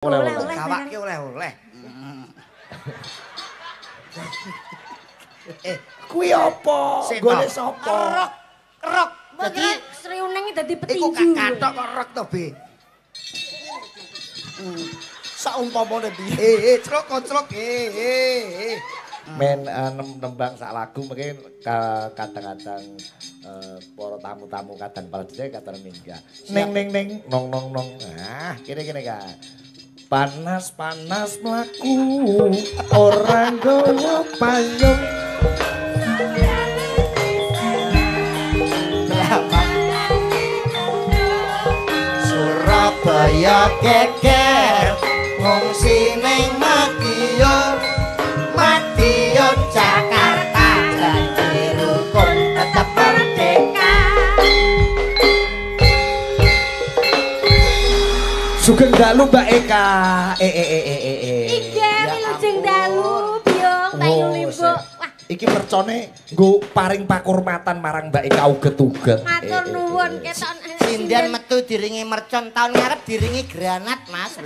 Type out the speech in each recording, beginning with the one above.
Oleh-oleh. Gawake oleh-oleh. Kuwi apa? Nggone sapa? Rok, rok. Dadi Sri Uneng dadi petinju. Iku kathok kok rok to, Be. Saumpamane piye? Crok kocrok. Men nembang sak lagu mungkin kadang-kadang para tamu-tamu kadang para dhewe kadang minggah. Ning ning ning nong nong nong. Ah, kene-kene ka. Panas-panas mlaku ora nggawa payung. Surabaya geger ngungsi ning Madiun, Madiun Jakarta janji rukun tetep merdeka. Sugeng dalu Mbak Eka. Iki wilujeng dalu Biyong Mbak Yulimbo. Wah, iki mercone nggo paring pakurmatan marang Mbak Eka uget-uget. Matur nuwun ketok. Sinden metu diringi mercon, tahun ngarep diringi granat, Mas.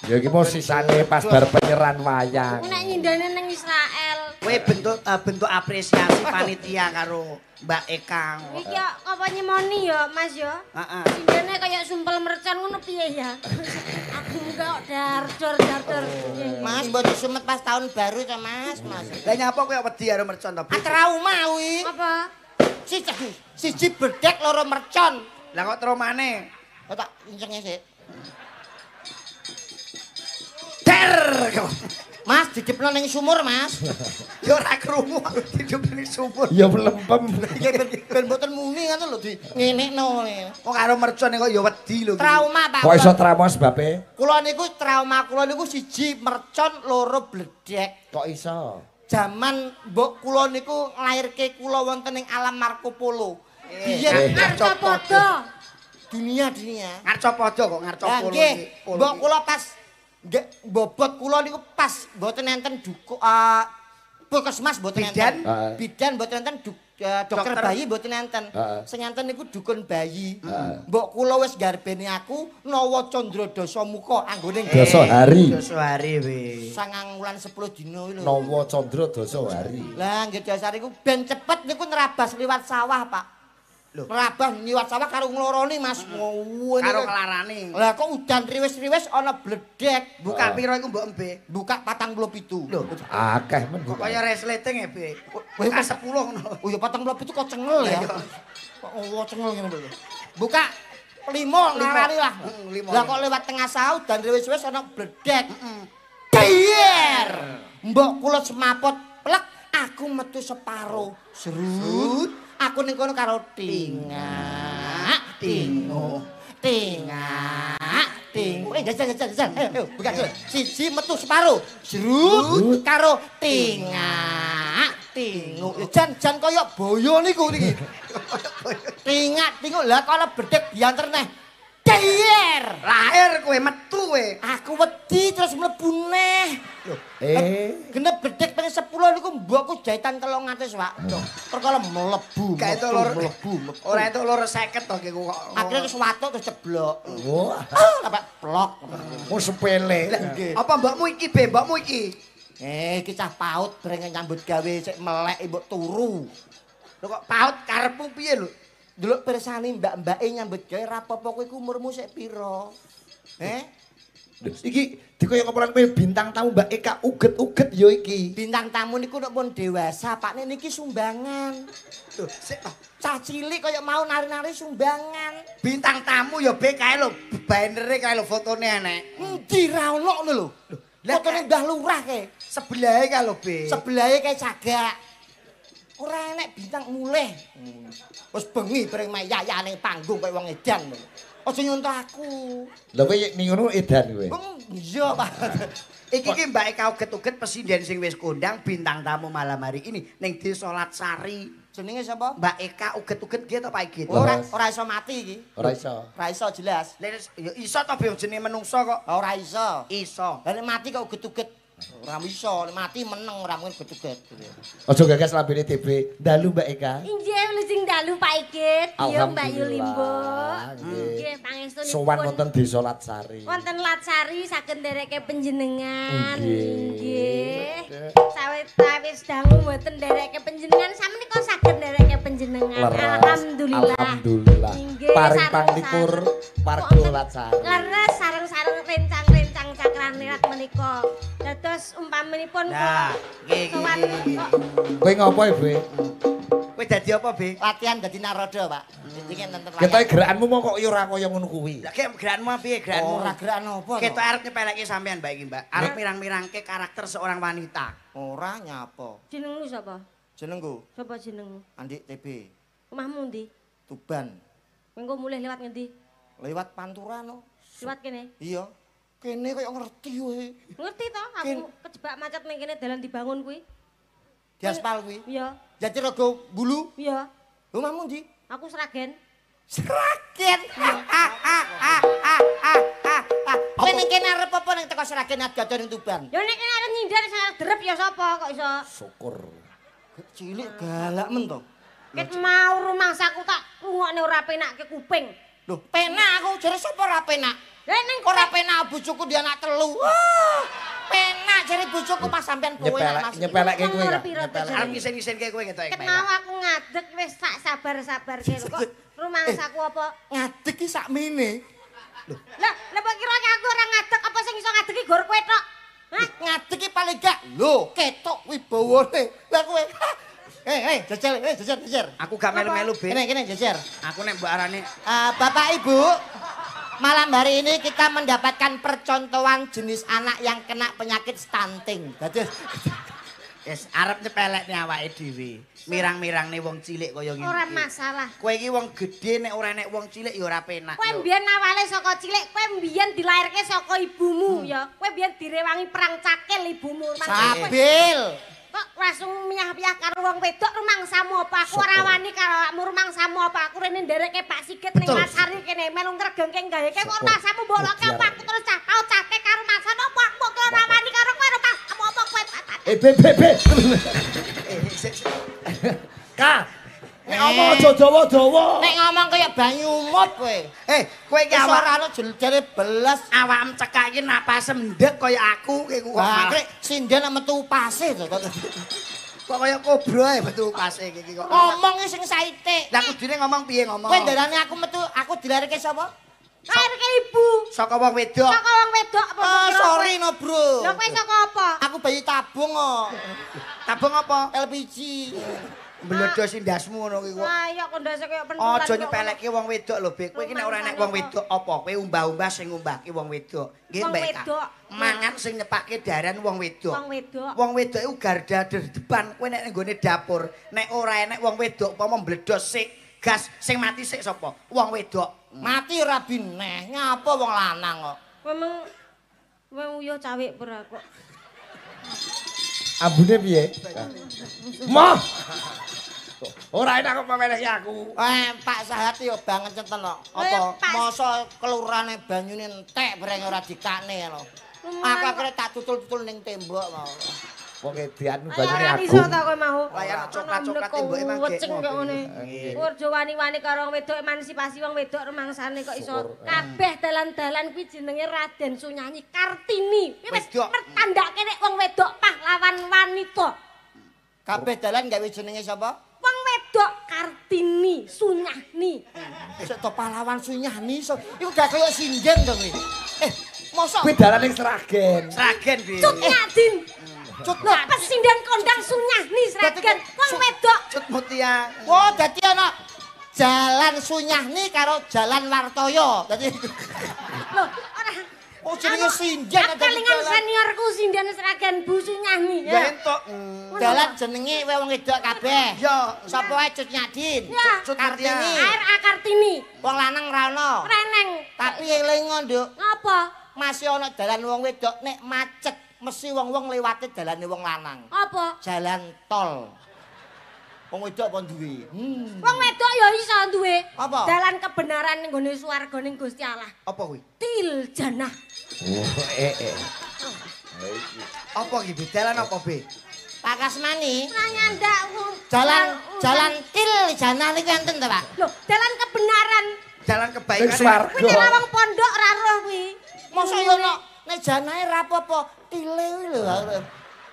Ya iki mau sisane pas bar penyeran wayang. Nek nyindane nang Israel. Kowe bentuk bentuk apresiasi panitia karo Mbak Eka. Iki apa nyemoni ya, Mas ya? Heeh. Sindene kaya sumpel mercon ngono piye ya? Aku kok dar-dor-dar-dor. Mas mbok disumet pas tahun baru to, Mas. Mas. Lah nyapa kowe wedi karo mercon to? Ah trauma kuwi. Apa? Siji bedhek loro mercon. Lah kok traumane? Kok tak incenge sik. Der. Mas didepno ning sumur, Mas. Ya ora krungu didepno ning sumur. Ya mlempem. Ya ben mboten muni ngono lho di ngenekno. Kok karo mercon kok ya wedi lho. Trauma, Pak. Kok iso trauma sebabe? Kula niku trauma kula niku siji mercon, loro bledek. Kok iso? Jaman mbok kula niku nglairke kula wonten ing alam Marco Polo. Biyen Ngarcapada. Dunia-dunia. Ngarcapada kok Ngarcapolo. Nggih, mbok kula pas nggih bobot kula niku pas mboten enten duku puskesmas mboten enten. Bidan mboten enten, dokter bayi mboten enten. Sing enten niku dukun bayi. Mbok kula wis garbeni aku Nawa Candra Dasamuka anggone Dasa hari. Dasa hari we. 9 wulan 10 dina kuwi lho. Nawa Candra Dasa hari. Lah nggih dasar iku ben cepet niku nerabas liwat sawah, Pak. Nerabas liwat sawah karo ngloroni, Mas. Karo nglarani. Lah kok udan riwis-riwis ana bledek. Buka pira iku mbok embe? Buka 47. Lho, akeh men. Kok kaya resleting e, Be. Buka 10 ngono. Oh ya 47 kok cengel ya. Kok cengel ngene lho. Buka 5 nglarani lah. Lah kok lewat tengah sawah udan riwis-riwis ana bledek. Bier. Mbok kula semaput plek, aku metu separo. Serut. Aku ning kono karo tingak, tingu, tingak, tingu. Jajal, jajal. Ayo, buka dulu. Siji metu separo. Serut karo tingak, tingu. Jan jan kaya boyo niku niki. Tingak, tingu. Lah kalau bedhek dianter neh. Dier. Lahir kowe metu kowe. Aku wedi terus mlebu neh. Genep bedhek ping 10 niku mbokku jahitan 300, Pak. Perkara mlebu. Gak entuk loro mlebu. Ora entuk loro 50 to ki kok. Akhire terus watuk terus ceblok. Wah. Sampai plok. Oh sepele. Apa mbokmu iki, Be? Mbokmu iki? Iki cah PAUD breng nyambut gawe sik melek mbok turu. Lho kok PAUD karepmu piye lho? Delok pirsani mbak-mbake nyambut gawe ra apa-apa kowe iku umurmu sik pira? Iki dikaya ngomong kowe bintang tamu Mbak Eka uget-uget ya iki. Bintang tamu niku nek pun dewasa, Pak, niki sumbangan. Lho, sik to. Cah cilik kaya mau nari-nari sumbangan. Bintang tamu ya be kae lho, bannere kae lho fotone enek. Endi ra ono ngono lho. Fotone Mbah Lurah kae. Sebelahe kae lho, Be. Sebelahe kae cagak. Ora enek bintang mulih. Wis bengi bareng mayaya ning panggung kaya wong edan. Aja nyontoh aku. Lha kowe ning ngono edan kowe. Iya, Pak. Iki ki Mbak Eka uget-uget presiden sing wis kondang bintang tamu malam hari ini ning Desa Latsari. Jenenge sapa? Mbak Eka uget-uget nggih to Pak Igit? Ora ora iso mati iki. Ora iso. Ora iso jelas. Lah ya iso to be jenenge menungso kok. Ora iso. Iso. Lah nek mati kok uget-uget. Ora iso, mati meneng ora mungkin getuget. Aja gagas lambene TV. Dalu Mbak Eka. Inggih, wilujeng dalu Pak Igit. Iya Mbak Yulimbo. Nggih, pangestunipun. Sowan wonten Desa Latsari. Wonten Latsari saged ndereke panjenengan. Nggih. Sawetawis dangu mboten ndereke panjenengan, samenika saged ndereke panjenengan. Alhamdulillah. Alhamdulillah. Paring panglipur warga Latsari. Leres sareng-sareng rencang-rencang cakranirat menika. Dados umpaminipun kula sowan kok. Kowe ngopo, Ibu? Kowe dadi apa, Be? Latihan dadi naroda, Pak. Iki enten latihan. Ketoke gerakanmu mau kok ya ora kaya ngono kuwi. Lah kek gerakanmu piye gerakanmu? Ora gerakan apa to? Ketok arep nyepeleke sampean, Mbak iki, Mbak. Arep mirang-mirangke karakter seorang wanita. Ora nyapa. Jenengmu sapa? Jenengku. Sapa jenengmu? Andik TB. Omahmu ndi? Tuban. Kowe engko mulih lewat ngendi? Lewat Pantura no. Lewat kene? Iya. Kene kaya ngerti kowe. Ngerti to, aku kejebak macet ning kene dalan dibangun kuwi. Diaspal kuwi? Iya. Jatirogo Bulu? Iya. Omahmu ndi? Aku Sragen. Sragen. Kowe ning kene arep apa ning teko Sragen ado-ado ning Tuban? Ya nek kene arep nyindar sing arep derep ya sapa kok iso? Syukur. Cilik galak men to. Ket mau rumangsaku tak rungokne ora penakke kuping. Lho, penak aku jare sapa ora penak? Lah ning ora penak bojoku dia anak telu. Wah, penak jare bojoku pas sampean kowe Mas. Nyepelekke kowe. Arep ngisin-ngisinke kowe ketoke. Ket mau aku ngadeg wis sak sabar-sabarke kok rumangsaku apa? Ngadeg ki sakmene. Lho, lah mbok kira aku ora ngadeg apa sing iso ngadeg ki gor kowe tok? Hah? Ngadeg ki paling gak. Lho, ketok wibawane. Lah kowe jejer, jejer. Aku gak melu-melu, Be. Kene, jejer. Aku nek mbok arane Bapak Ibu, malam hari ini kita mendapatkan percontohan jenis anak yang kena penyakit stunting. Dadi wis arep nyepelekne awake dhewe. Mirang-mirangne wong cilik kaya ngene. Ora masalah. Kowe iki wong gedhe nek ora nek wong cilik ya ora penak. Kowe mbiyen awale saka cilik, kowe mbiyen dilairke saka ibumu ya. Kowe mbiyen direwangi perang cakil ibumu. Sabil. Kok langsung miyah-miyah karo wong wedok rumangsamu apa? Aku ora wani karo awakmu rumangsamu apa? Aku rene nderekke Pak Sigit ning Latsari kene melu ngregengke gaweke kok rumangsamu mbok loke apa aku terus cah tau cahke karo mangsane apa aku mbok ora wani karo kowe rumangsamu apa kowe? B B B. K. Nek ngomong aja dawa-dawa. Nek ngomong kaya banyu umut kowe. Kowe iki awak ora ono jare belas awakmu cekak iki napase mendek kaya aku kowe kok. Wah, sinden metu upase to. Kok kaya kobra metu upase iki kok. Ngomong sing saitik. Lah kudune ngomong piye ngomong? Kowe ndarani aku metu, aku dilarike sapa? Lairke ibu. Saka wong wedok. Saka wong wedok apa? Oh, sorry no, Bro. Lah kowe saka apa? Aku bayi tabung kok. Tabung apa? LPG. Mbledos ndasmu ngono kuwi kok. Wah, iya kok ndase kaya pentulan. Aja nyepelekke wong wedok lho, Bek. Kowe iki nek ora enek wong wedok apa? Kowe umbah-umbah sing ngumbahke wong wedok. Nggih, Mbak Eka. Mangan sing nyepake daran wong wedok. Wong wedok. Wong wedok iku garda terdepan. Kowe nek nggone dapur, nek ora enek wong wedok upama mbledos sik gas sing mati sik sapa? Wong wedok. Mati ora bineh, nyapa wong lanang kok. Kowe meng kowe uyuh cawik ora kok. Ambune piye? Moh. Ora enak kok pamelehi aku. Pak Sahati yo banget ceten kok. Apa masa kelurane banyune entek breng ora dikakne lho. Aku akhire tak tutul-tutul ning tembok mau. Wong edian banyune Ora agung. iso ta kowe mau. Layan coklat-coklat temboke mangke. Weceng kok ngene. Aja wani-wani karo wong wedok emansipasi wong wedok rumangsane kok iso. Kabeh dalan-dalan kuwi jenenge Raden Sunyanyi Kartini. Kuwi wis pertandake nek wong wedok pahlawan wanita. Kabeh dalan gawe jenenge sapa? Wong wedok Kartini Sunyahni. Sik to pahlawan Sunyahni so. Iku gak koyo sinden to kuwi. Mosok kuwi dalan ning Sragen. Sragen kuwi. Cut Nyadin. Cut pesinden kondang Sunyahni Sragen. Wong wedok Cut Mutia. Wah, dadi ana Jalan Sunyahni karo Jalan Wartoyo. Dadi lho, ora. Oh, jenenge sinden ada. Kelingan seniorku sinden Sragen Bu Sunyahni. Ya entuk. Dalan jenenge kowe wong wedok kabeh. Ya, sapa wae Cut Nyadin? Cut Kartini. R.A. Kartini. Wong lanang ra ono. Reneng. Tapi eling Nduk. Ngapa? Masih ana dalan wong wedok nek macet mesti wong-wong lewate dalane wong lanang. Apa? Jalan tol. Wong wedok apa duwe? Wong wedok ya iso duwe. Apa? Dalan kebenaran ning nggone swarga ning Gusti Allah. Apa kuwi? Til janah. Oh, Apa iki dalan apa, Be? Pak Kasmani. Nyandak jalan til jana niku enten to, Pak? Lho, dalan kebenaran. Dalan kebaikan. Kuwi nek wong pondok ora roh kuwi. Mosok yo nek janae ra apa-apa, tile kuwi lho.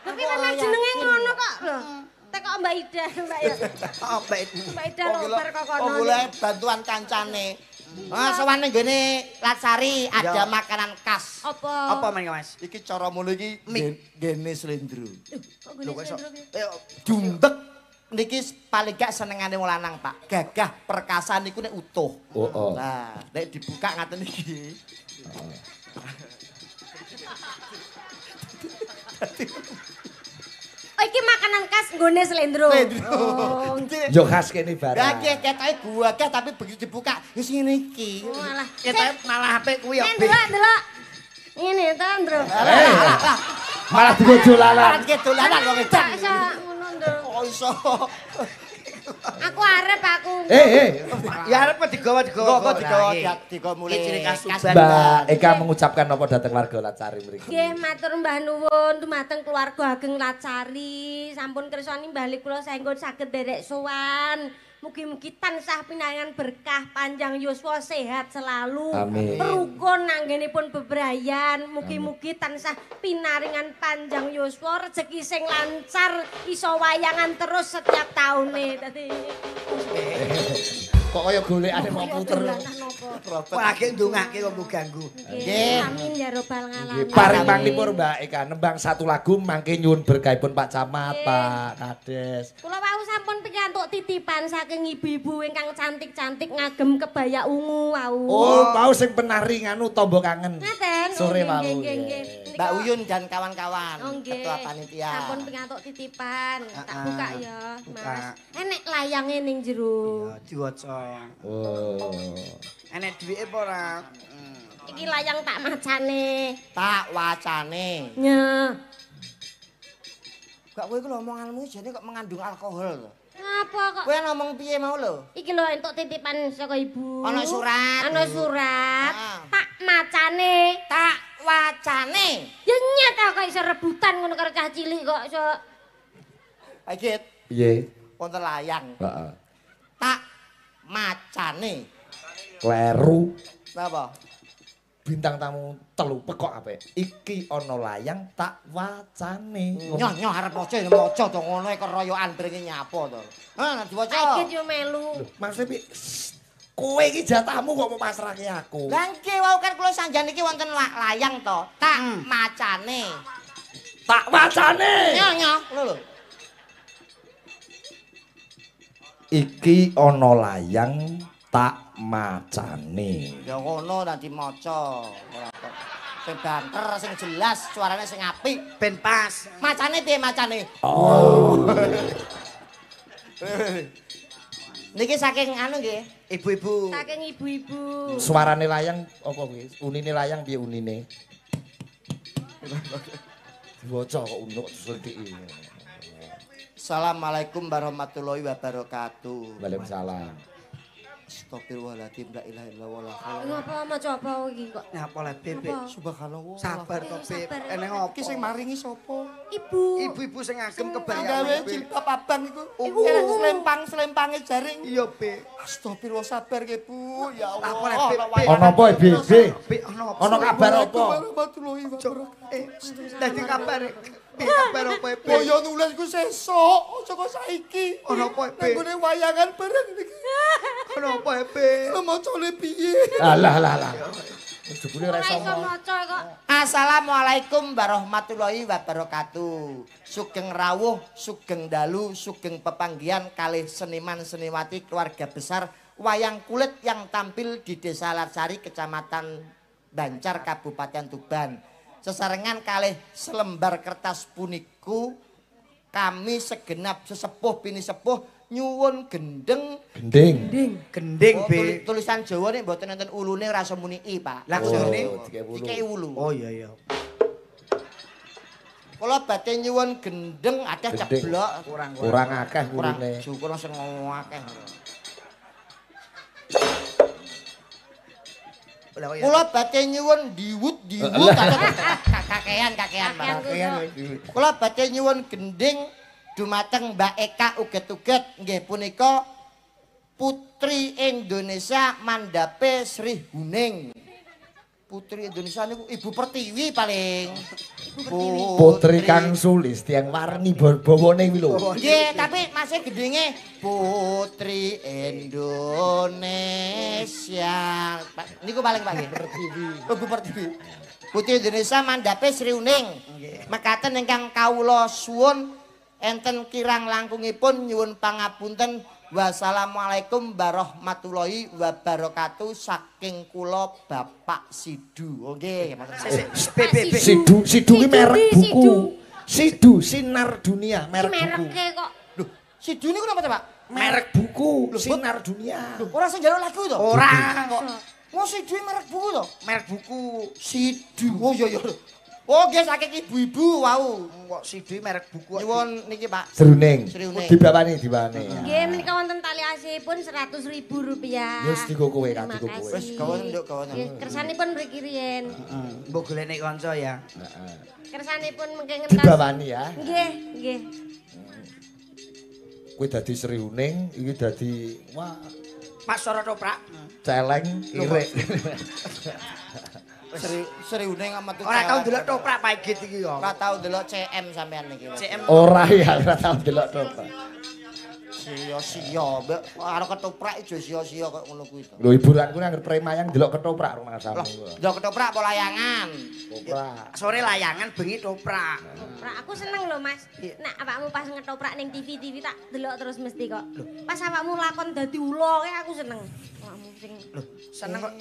Tapi memang jenenge ngono kok lho. Tekok Mbak Ida, Mbak ya. Heeh, Mbak Ida. Mbak Ida lho bar kok kono. Golek bantuan kancane. Ah, sowan ning gone Latsari ada makanan khas. Apa? Apa men, Mas? Iki cara mulu iki gene slendro. Kok gene slendro piye? Jundek niki paling gak senengane wong lanang, Pak. Gagah perkasa niku nek utuh. Oh. Nah, nek dibuka ngaten iki. Oh, iki makanan khas nggone slendro. Oh, yo khas kene barang. Lah iki ketoke gagah tapi begitu dibuka wis ngene iki. Oh, alah. Ketoke malah apik kuwi ya. Ndelok, ndelok. Ngene to, Ndro. Malah digo dolanan. Malah digo dolanan wong edan. Iso ngono, Ndro. Kok iso. Aku arep aku. Ya arep digawa digawa. Kok digawa digawa mulih. Ciri khas Tuban. Mbak Eka mengucapkan apa dateng warga Latsari mriki? Nggih, matur mbah nuwun dumateng keluarga ageng Latsari. Sampun kersani mbah kula saengga saged nderek sowan. Mugi-mugi tansah pinaringan berkah panjang yuswa sehat selalu. Amin. Rukun anggenipun bebrayan. Mugi-mugi tansah pinaringan panjang yuswa, rezeki sing lancar, iso wayangan terus setiap taune. Dadi kok kaya golekane mau puter. Kok lagi ndongake kok mbok ganggu. Nggih. Amin ya robbal alamin. Paring panglipur Mbak Eka nembang satu lagu mangke nyuwun berkahipun Pak Camat, Pak Kades. Kula wau sampun pikantuk titipan saking ibu-ibu ingkang cantik-cantik ngagem kebaya ungu wau. Oh, wau sing penari nganu tombo kangen. Ngaten. Sore wau. Mbak Uyun dan kawan-kawan, ketua panitia. Sampun pikantuk titipan. Tak buka ya, Mas. Enek layange ning jero. Iya, diwaca. Oh. Enek duwike apa ora? Iki layang tak macane. Tak wacane. Nya. Gak kowe iku lho omonganmu jane kok mengandung alkohol to. Ngapa kok? Kowe ngomong piye mau lho? Iki lho entuk titipan saka ibu. Ana surat. Ana surat. Tak macane. Tak wacane. Ya nyata kok iso rebutan ngono karo cah cilik kok iso. Iki. Piye? Wonten layang. Heeh. Tak macane. Kleru. Napa? Bintang tamu telu pekok apik. Iki ana layang tak wacane. Nyoh nyoh arep maca ya maca to ngono e keroyokan brenge nyapa to. Ha diwaca. Iki yo melu. Maksud piye? Kowe iki jatahmu kok mau pasrahke aku. Lah nggih wau kan kula sanjan iki wonten layang to. Tak macane. Tak wacane. Nyoh nyoh lho lho. Iki ana layang tak macane. Ya ngono nanti maca. Ora kok sing banter, sing jelas, suarane sing apik, ben pas. Macane piye macane? Oh. Niki saking anu nggih, ibu-ibu. Saking ibu-ibu. Suarane layang apa kuwi? Unine layang piye unine? Diwaca kok unuk dislethiki. Assalamualaikum warahmatullahi wabarakatuh. Waalaikumsalam. Astagfirullahaladzim, la ilaha illallah. Ngapa maca apa iki kok? Ngapa le Beb? Subhanallah. Sabar to Beb. Eneng opo? Iki sing maringi sapa? Ibu. Ibu-ibu sing ngagem kebaya. Gawe jilbab abang iku. Selempang-selempange jaring. Iya, Beb. Astagfirullah, sabar nggih, Bu. Ya Allah. Apa le Beb? Ana apa, Beb? Ana kabar apa? Warahmatullahi wabarakatuh. Dadi kabar. Kabar apa, Beb? Boyo nulis ku sesuk, aja kok saiki. Ana apa, Beb? Nang gone wayangan bareng iki. Ana apa, Beb? Macane piye? Alah alah alah. Jebule ora iso maca kok. Assalamualaikum warahmatullahi wabarakatuh. Sugeng rawuh, sugeng dalu, sugeng pepanggihan kalih seniman seniwati keluarga besar wayang kulit yang tampil di Desa Latsari, Kecamatan Bancar, Kabupaten Tuban. Sesarengan kalih selembar kertas puniku kami segenap sesepuh pini sepuh nyuwun gendeng gending gending be tulisan Jawa nek mboten enten ulune ora iso muni i, Pak. Lah kusune dikei wulu. Oh iya iya. Kula badhe nyuwun gendeng akeh ceblok kurang akeh wulune. Kurang sing akeh. Kula badhe nyuwun diwut-diwut Kakean, kakean, Pak. Kula badhe nyuwun gending dumateng Mbak Eka uget-uget nggih punika Putri Indonesia mandhape Sri Huning. Putri Indonesia niku Ibu Pertiwi paling. Putri Kang Sulis tiyang warni bawane kuwi lho. Nggih, tapi masih gendinge Putri Indonesia. Niku paling Pak nggih. Pertiwi. Ibu Pertiwi. Putri Indonesia mandhape Sri Huning. Mekaten ingkang kawula suwun enten kirang langkungipun nyuwun pangapunten. Wassalamualaikum warahmatullahi wabarakatuh saking kula Bapak Sidu. Nggih, Sidu, Sidu ki merek buku. Sidu Sinar Dunia merek buku. Mereke kok. Lho, Sidu niku napa ta, Pak? Merek buku Sinar Dunia. Lho, ora sing njaluk lagu to? Ora kok. Wong Sidu merek buku to? Merek buku Sidu. Oh iya iya. Oh nggih saking ibu-ibu wau. Kok Sidu merek buku. Nyuwun niki Pak. Sruning. Sruning. Dibawani, dibawani. Nggih menika wonten tali asihipun Rp100.000. Wis digo kowe kan digo kowe. Wis gawa nduk gawa. Nggih kersanipun mriki riyen. Heeh. Mbok golekne kanca ya. Heeh. Kersanipun mengke ngentas. Dibawani ya. Nggih, nggih. Kowe dadi Sriuning, iki dadi wah Pak Soro Toprak. Celeng kirik. Sri Huning metu. Ora tau ndelok toprak Pak Igit iki ya. Ora tau ndelok CM sampean iki. CM. Ora ya, ora tau ndelok toprak. Sia-sia, mbek karo ketoprak ijo sia-sia kok ngono kuwi to. Lho hiburanku nang premayang ndelok ketoprak rumangsamu. Ndelok ketoprak apa layangan? Ketoprak. Sore layangan bengi toprak. Toprak aku seneng lho Mas. Nek awakmu pas ngetoprak ning TV-TV tak delok terus mesti kok. Pas awakmu lakon dadi ula kae aku seneng. Awakmu sing lho seneng kok.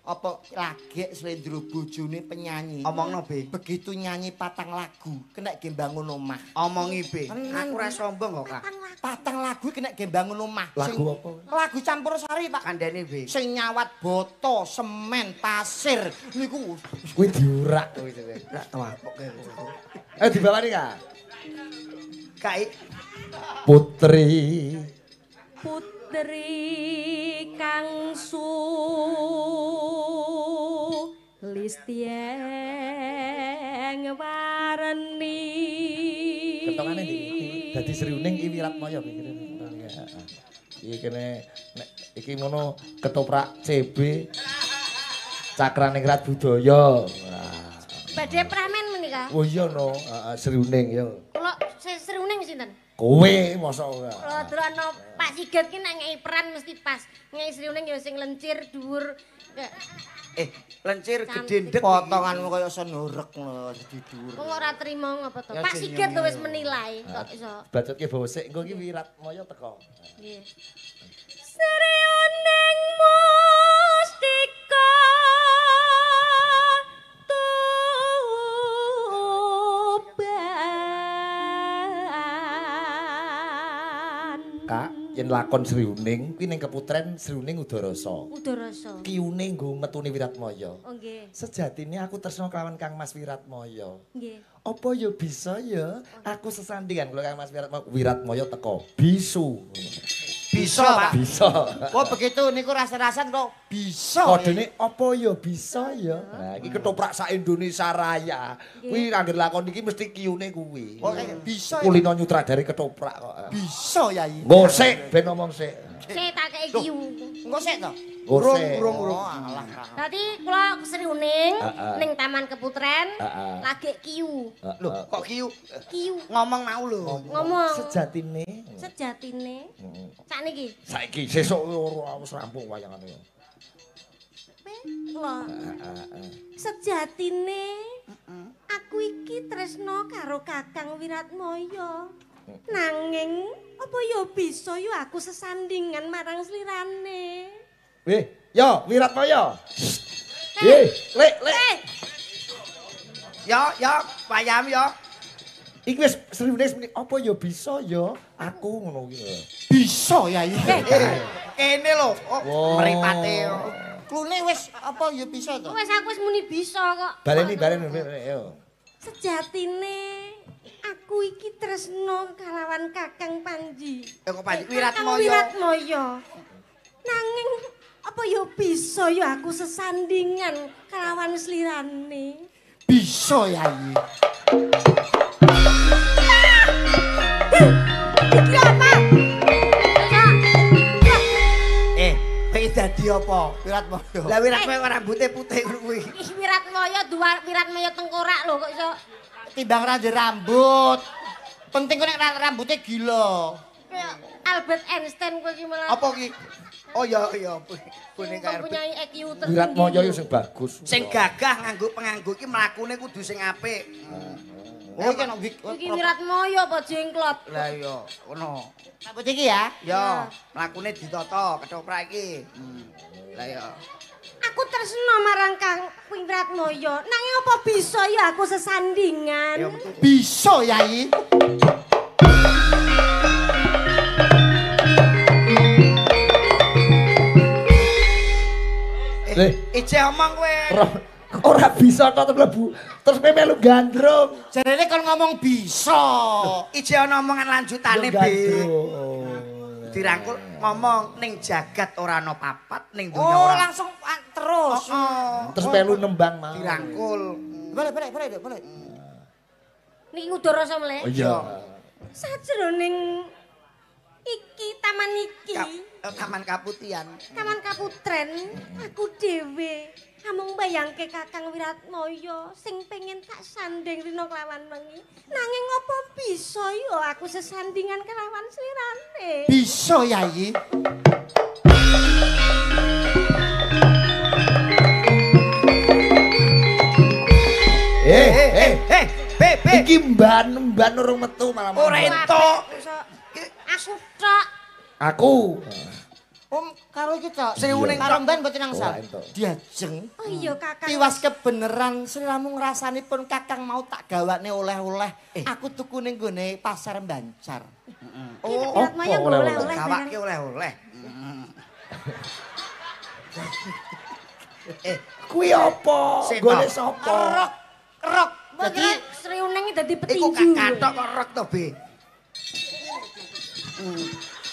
Apa lagek slendro bojone penyanyi. Omongno be. Begitu nyanyi patang lagu kena ge bangun omah. Omongi be. Aku ora sombong kok, Kak. Patang lagu kena ge bangun omah. Lagu apa? Lagu campur sari, Pak. Kandhane be. Sing nyawat boto, semen, pasir niku kuwi diurak kuwi. Ora tau apok kowe. Dibawani, Kak. Kak Putri Putri kang Sulistyang warni. Ketongane ndi? Dadi Sri Huning iki Wiratmaya pikirane. Iki kene nek iki ngono ketoprak CB Cakraningrat Budaya. Badhe pramen menika. Oh iya no, heeh Sri Huning ya. Kula Sri Huning sinten? Kowe mosok ora. Kula delokno Pak Sigit ki nek ngeki peran mesti pas. Ngeki Sri Huning ya sing lencir dhuwur. Lencir gedhe ndek potonganmu kaya senorek ngono di dhuwur. Wong ora trimo ngapa to? Pak Sigit lho wis menilai kok iso. Bacotke bawa sik engko iki Wiratmaya teko. Nggih. Sri Huning mustika Kak, yen lakon Sri Huning kuwi ning keputren Sri Huning Udarasa. Udarasa. Kiune nggo metune Wiratmaya. Oh nggih. Sejatine aku tresna kelawan Kang Mas Wiratmaya. Nggih. Apa ya bisa ya aku sesandingan karo Kang Mas Wiratmaya. Wiratmaya teko bisu. Bisa, Pak. Bisa. Oh begitu niku rasa-rasan kok bisa. Kodene apa ya bisa ya. Nah iki ketoprak sak Indonesia Raya. Kuwi anggere lakon iki mesti kiune kuwi. Oh bisa. Kulino nyutradari ketoprak kok. Bisa Yai. Nggo sik ben ngomong sik. Sik tak kei kiu. Engko sik to. Urung urung. Oh alah. Dadi kula Sri Huning ning Taman Keputren lagi kiu. Lho kok kiu? Kiu. Ngomong mau lho. Ngomong. Sejatine. Sejatine. Sakniki. Saiki sesuk ora wis rampung wayangane. Kula. Sejatine aku iki tresna karo Kakang Wiratmaya. Nanging apa ya bisa ya aku sesandingan marang slirane. Weh, yo Wiratmaya. Ye, lek lek. Yo yo, wayam yo. Iki wis Sri Huning apa ya bisa ya aku ngono kuwi. Bisa ya iki. Kene lho, mripate. Klune wis apa ya bisa to? Wis aku wis muni bisa kok. Baleni baleni yo. Sejatine aku iki tresna kalawan Kakang Panji. Kok Panji Wiratmaya. Wiratmaya. Nanging apa ya bisa ya aku sesandingan kalawan slirane. Bisa Yai. Iki apa? Kowe dadi apa? Wiratmoyo. Lah Wiratmoyo rambute putih ngono kuwi. Ih Wiratmoyo dua Wiratmoyo tengkorak lho kok iso. Timbang ra rambut. Penting kok nek rambutnya gila. Kayak Albert Einstein kowe iki malah. Apa ki? Oh iya iya boneka mempunyai IQ tertinggi. Wiratmoyo yo sing bagus. Sing gagah nganggo penganggo iki mlakune kudu sing apik. Oh iki ana iki Wiratmoyo apa jengklot? Lah iya, ngono. Rambut iki ya? Ya, mlakune ditata ketoprak iki. Lah iya. Aku tresno marang Kang Wiratmoyo. Nanging apa bisa ya aku sesandingan? Bisa, Yai. Ije omong kowe. Ora bisa tok mlebu. Terus kowe melu gandrung. Jarene kon ngomong bisa. Ije ana omongan lanjutane, Bi. Dirangkul ngomong ning jagat ora ana papat, ning donya ora. Oh, langsung terus. Terus melu nembang mau. Dirangkul. Boleh, boleh, boleh, boleh. Niki ngudur rasa mleh. Oh iya. Sajroning iki taman iki. Taman Kaputian. Taman Kaputren, aku dhewe amung mbayangke Kakang Wiratmoyo sing pengen tak sanding rina kelawan wengi. Nanging apa bisa ya aku sesandingan kelawan slirane? Bisa, Yai. Be. Iki mban-mban urung metu malah. Ora entuk. Aku tok. Aku. Om karo iki tok. Sriwuning karo mban mboten angsal. Diajeng. Oh iya Kakang. Tiwas kebeneran sliramu ngrasanipun Kakang mau tak gawane oleh-oleh. Aku tuku ning gone pasar Bancar. Oh, apa oleh-oleh? Gawake oleh-oleh. Kuwi apa? Gone sapa? Rok, rok. Dadi Sriwuning dadi petinju. Iku kathok kok rok to, Bi.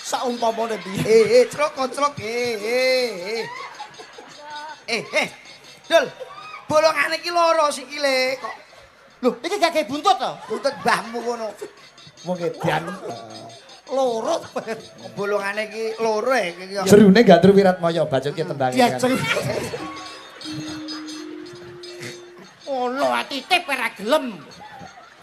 Saumpamane piye? Crok kocrok. Dul. Bolongane iki loro sikile kok. Lho, iki gak gawe buntut to? Buntut mbahmu ngono. Wong edan. Loro bolongane iki loro iki. Serune gandrung Wiratmoyo bacoke tembange. Diajeng. Ngono titip ora gelem.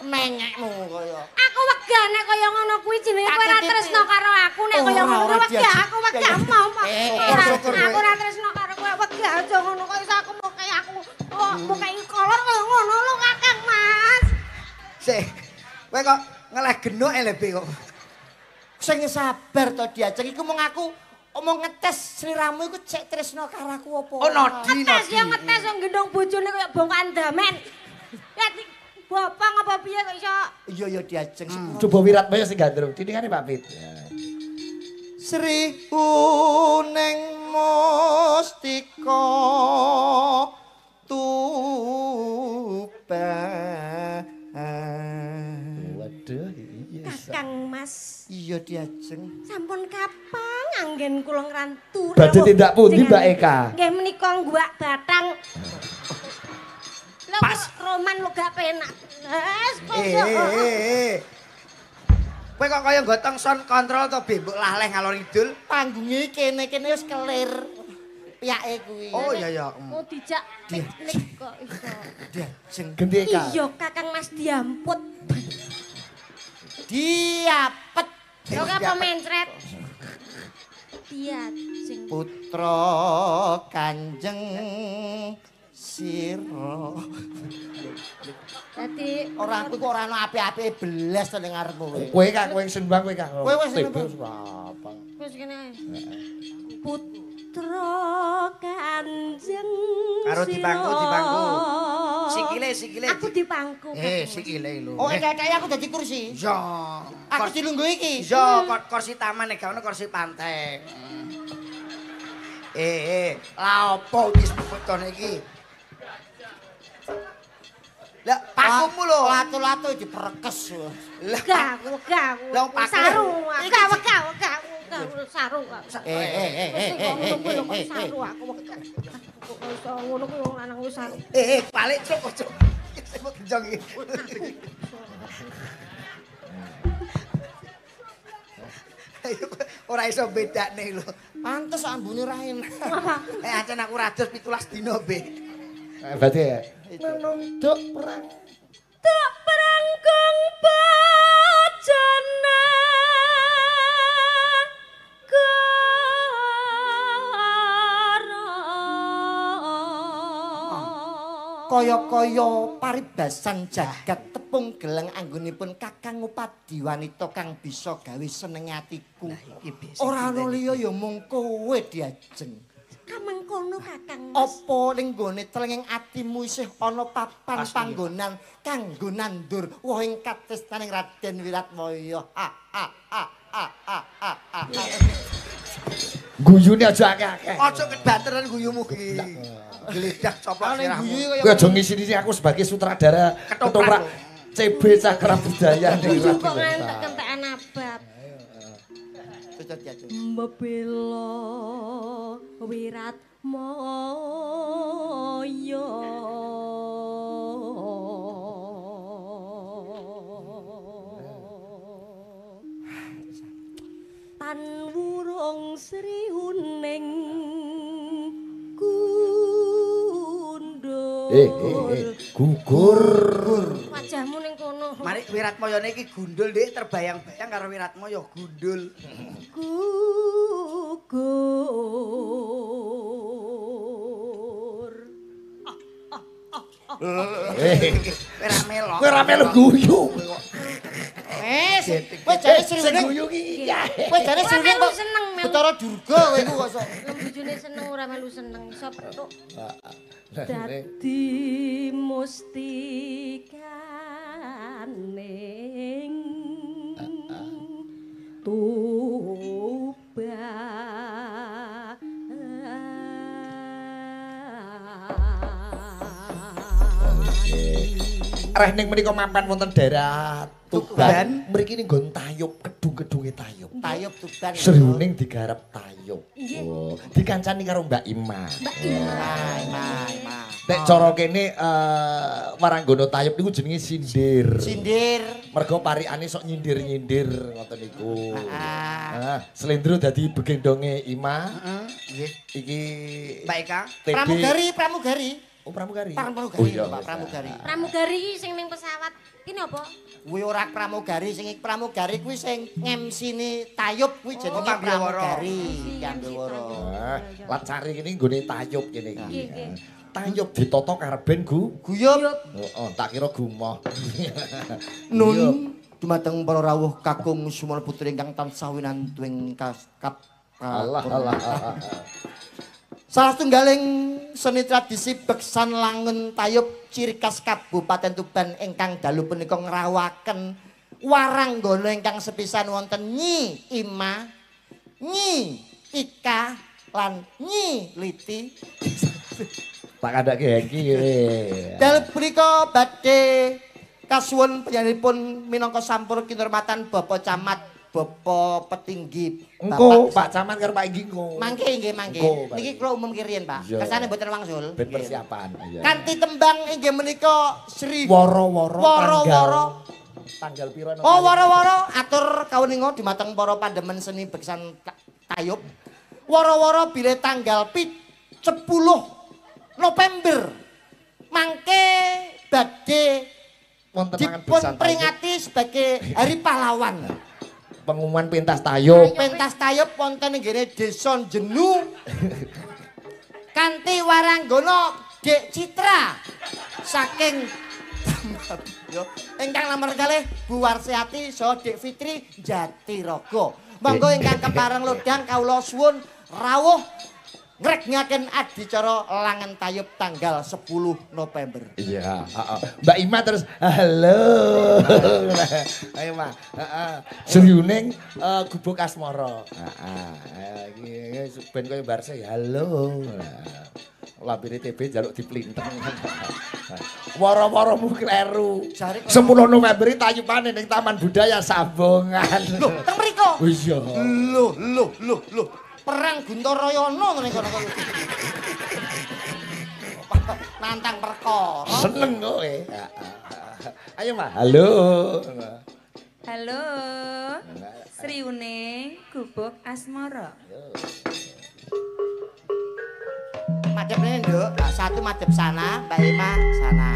Menyekmu kaya. Aku wegah nek kaya ngono kuwi jenenge kowe ora tresno karo aku nek kaya ngono kuwi wegah aku wegah mau. Aku ora tresno karo kowe wegah aja ngono kok iso aku mau kaya aku mau kaya kolor kaya ngono lho Kakang Mas. Sik. Kowe kok ngeleh genuk lho kok. Sing sabar to Diajeng iku mung aku omong ngetes sliramu iku cek tresno karo aku apa. Oh nodi nodi. Ngetes ya ngetes wong gendong bojone kaya bongkan damen. Ya bopong apa piye kok iso? Iya ya Diajeng. Coba Wiratmoyo sing gandrung. Diningane Pak Pit. Sri Uning Mustika Tuban. Waduh, iya. Kakang Mas. Iya Diajeng. Sampun kapan anggen kula ngrantu. Badhe tindak pundi Mbak Eka? Nggih menika ngguak batang. Pas roman lo gak penak. Kowe kok kaya gotong sound control to Bi, mbok laleh ngalor ngidul. Panggunge kene-kene wis kelir. Piyake kuwi. Oh iya iya. Mau dijak piknik kok iso. Diajeng. Genti Eka. Iya Kakang Mas diamput. Diapet. Lho apa mencret? Diajeng. Putra Kanjeng Sira. Dadi ora aku kok ora ana apik-apike belas to ning ngarepmu kowe. Kowe Kak, kowe sing sembang kowe Kak. Kowe wis apa? Wis kene. Putra Kanjeng karo dipangku dipangku. Sikile sikile. Aku dipangku. Sikile lho. Oh, kayake aku dadi kursi. Iya. Aku dilungguh iki. Iya, kursi taman nek gak ono kursi pantai. Lah opo iki sepetone iki? Lah pakumu lho. Latu-latu diperkes. Lah gak, gak. Sarung. Gak, gak, gak. Sarung. Saru aku. Kok iso ngono kuwi wong lanang wis sarung. Balik cuk, cuk. Mbok genjong iki. Ora iso bedakne lho. Pantes ambune ra enak. Eh ancen aku rados 17 dina, Be. Berarti ya. Nung duk perang. Duk perang kong bojone. Kaya-kaya paribasan jagat tepung geleng anggonipun kakang ngupadi wanita kang bisa gawe seneng atiku. Ora ana liya ya mung kowe diajeng. Kamengkono kakang. Apa ning gone telenging atimu isih ana papan panggonan kanggo nandur wohing katresnaning Raden Wiratmaya. A a a a a a a. Guyune aja akeh-akeh. Aja kebanteran guyumu iki. Geledak coplok sirahmu. Kowe aja ngisi-ngisi aku sebagai sutradara ketoprak CB Cakra Budaya ning kok ngantek kentekan abab. Mbebela Wiratmaya. Tan wurung sri uning gundul. Gugur. Wajahmu ning kono. Mari Wiratmayane iki gundul, Dik, terbayang-bayang karo Wiratmaya gundul. Gugur. Kowe ra melok. Kowe ra melu guyu. Wes, kowe jare sri guyu iki. Kowe jare sri kok seneng melu. Betara Durga kowe iku kok sok. Lembujune seneng ora melu seneng iso petuk. Dadi mustikaning Tuban. Reh ning menika mapan wonten daerah Tuban. Mriki ning nggon tayub, gedung-gedunge tayub. Tayub Tuban. Sriuning digarap tayub. Oh, dikancani karo Mbak Ima. Mbak Ima. Ima. Nek cara kene waranggono tayub niku jenenge sindir. Sindir. Mergo parikane sok nyindir-nyindir ngoten niku. Heeh. Slendro dadi begendonge Ima. Heeh, nggih. Iki Mbak Eka. Pramugari, pramugari. Oh, pramugari. Pramugari, oh, iya, Pak, pramugari. Pramugari iki sing ning pesawat. Kene apa? Kuwi ora pramugari, sing pramugari kuwi sing ngemsini tayub kuwi jenenge pramugari. Pambiyawara. Ah, lacari kene nggone tayub kene iki. Tayub ditata karben guyub. Heeh, tak kira gumoh. Nun dumateng para rawuh kakung sumana putri ingkang tansah winantu ing kap. Allah Allah. Salah setunggaling seni tradisi beksan langen tayub ciri khas Kabupaten Tuban ingkang dalu punika ngrawaken waranggana ingkang sepisan wonten Nyi Ima, Nyi Ika lan Nyi Liti. Tak kandhake Hengki ngene. Dalu punika badhe kasuwun panjenenganipun minangka sampur kinurmatan Bapak Camat, Bapak petinggi. Engko Pak Camat karo Pak Inggi engko. Mangke nggih mangke. Niki kula umum riyen Pak. Kersane mboten wangsul. Ben persiapan. Kanthi tembang inggih menika Sri Woro-woro Woro-woro tanggal pira? Oh woro-woro atur kauninga dumateng para pandemen seni beksan tayub. Woro-woro bilih tanggal 10 November mangke badhe wonten dipun peringati sebagai Hari Pahlawan. Pengumuman pentas tayub. Pentas tayub wonten ing nggene Desa Jenu. Kanthi waranggana Dek Citra saking ingkang nomor kalih Bu Warsiati saha Dek Fitri Jatirogo. Monggo ingkang kepareng lodhang kawula suwun rawuh ngregngaken adicara langen tayub tanggal 10 November. Iya, heeh. Mbak Ima terus halo. Ayo, Mas. Heeh. Sriuning Gubuk Asmara. Heeh. Iki ben koyo Barse halo. Lampire TB njaluk diplinteng. Woro-woromu kleru. 10 November tayubane ning Taman Budaya Sambongan. Lho, teng mriko. Oh iya. Lho, lho, lho, lho. Perang Guntarayana ngene kono. Nantang perkara. Seneng kowe. Ayo Mas. Halo. Halo. Sriuning Gubuk Asmara. Madhep rene, Nduk. Satu madhep sana, Mbak Ima sana.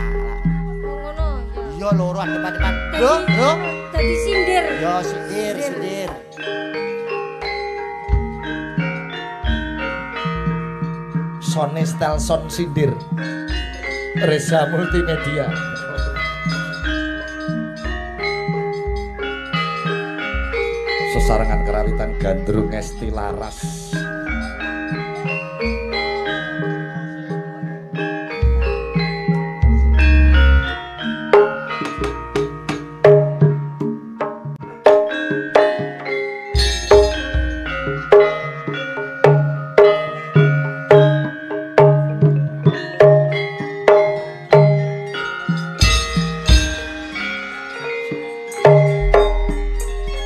Ngono ya. Iya loro adep-adepan. Nduk, Nduk. Dadi sindir. Ya sindir, sindir. Sony Stelson sindir. Reza Multimedia. Sesarengan kerawitan Gandrung Esti Laras.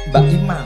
Mbak Ima.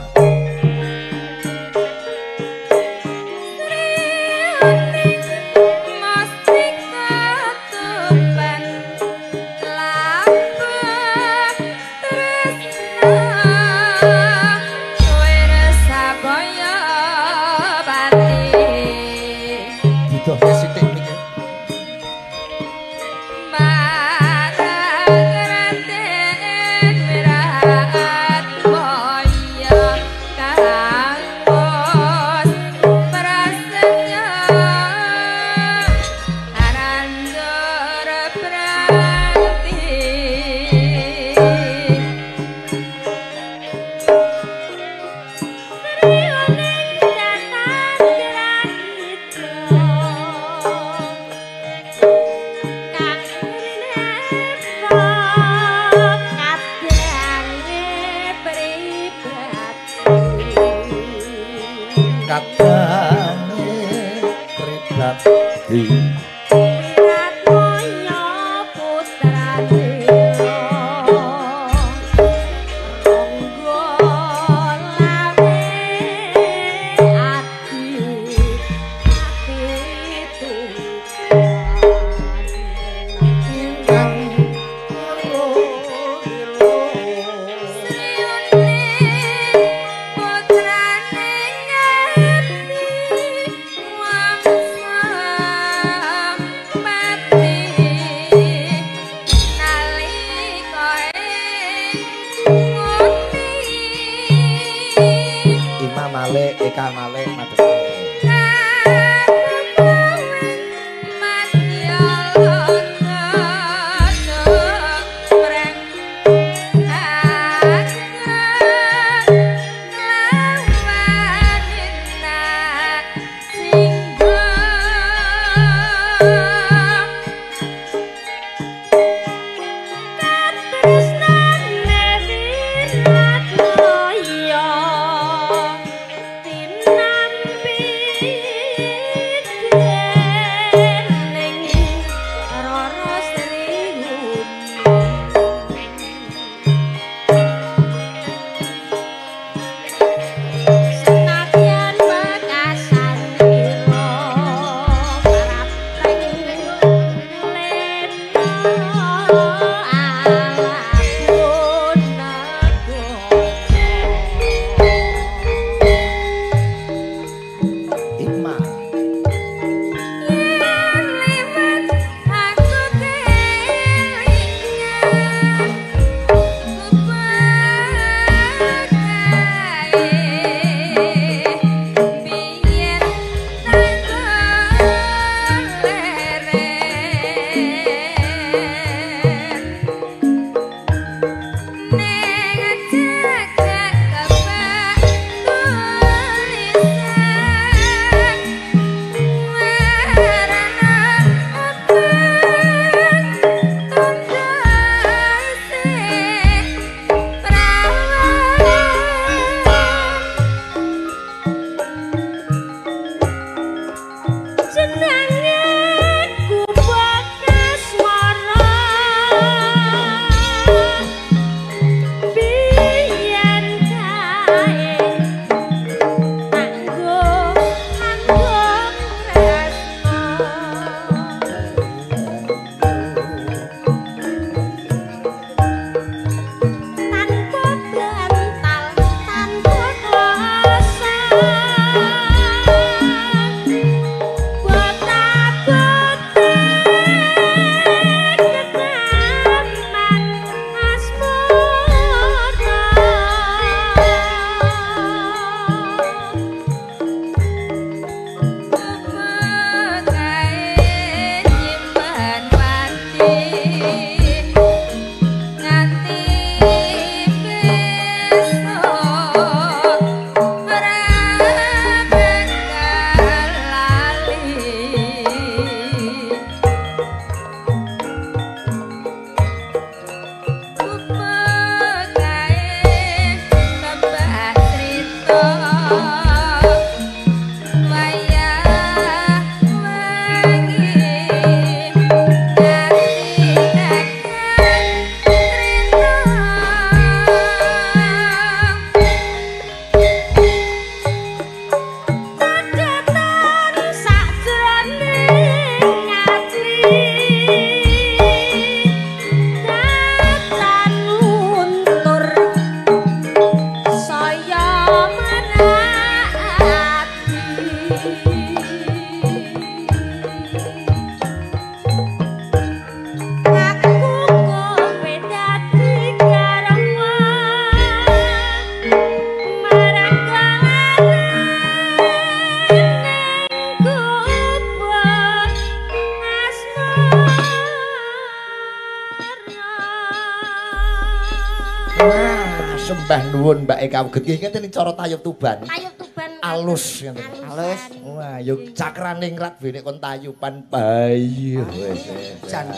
Wah, sembah nuwun Mbak Eka Uget. Nggih ngeten cara tayub Tuban. Tayub Tuban alus ngeten. Alus. Wah, yo cakrane ngrat bene kon tayuban bayi wis. Jan.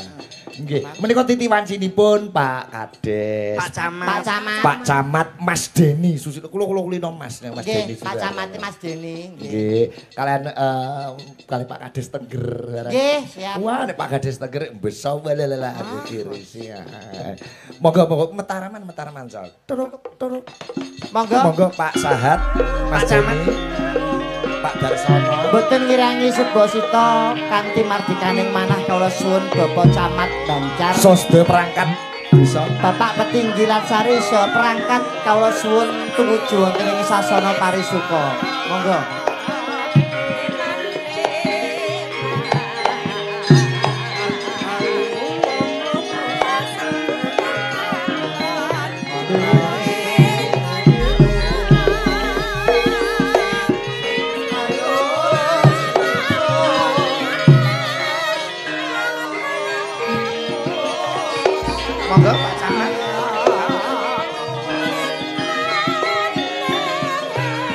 Nggih, menika titiwancinipun Pak Kades. Pak Camat. Pak Camat. Pak Camat Mas Deni Susilo. Kula kula kulino Mas Mas Deni. Pak Camat Mas Deni. Nggih, kalian kali Pak Kades Tengger. Nggih, siap. Wah, nek Pak Kades Tengger beso walalah aku kiri sih. Monggo monggo Mataraman Mataraman Sol. Turuk turuk. Monggo. Monggo Pak Sahat, Mas Deni. Pak Darsono. Mboten ngirangi subasita kanthi mardikaning manah kawula suwun Bapak Camat Bancar. Sosde perangkat desa. Bapak Petinggi Latsari saha perangkat kawula suwun tumuju wonten ing sasana parisuka. Monggo. Monggo Pak Camat.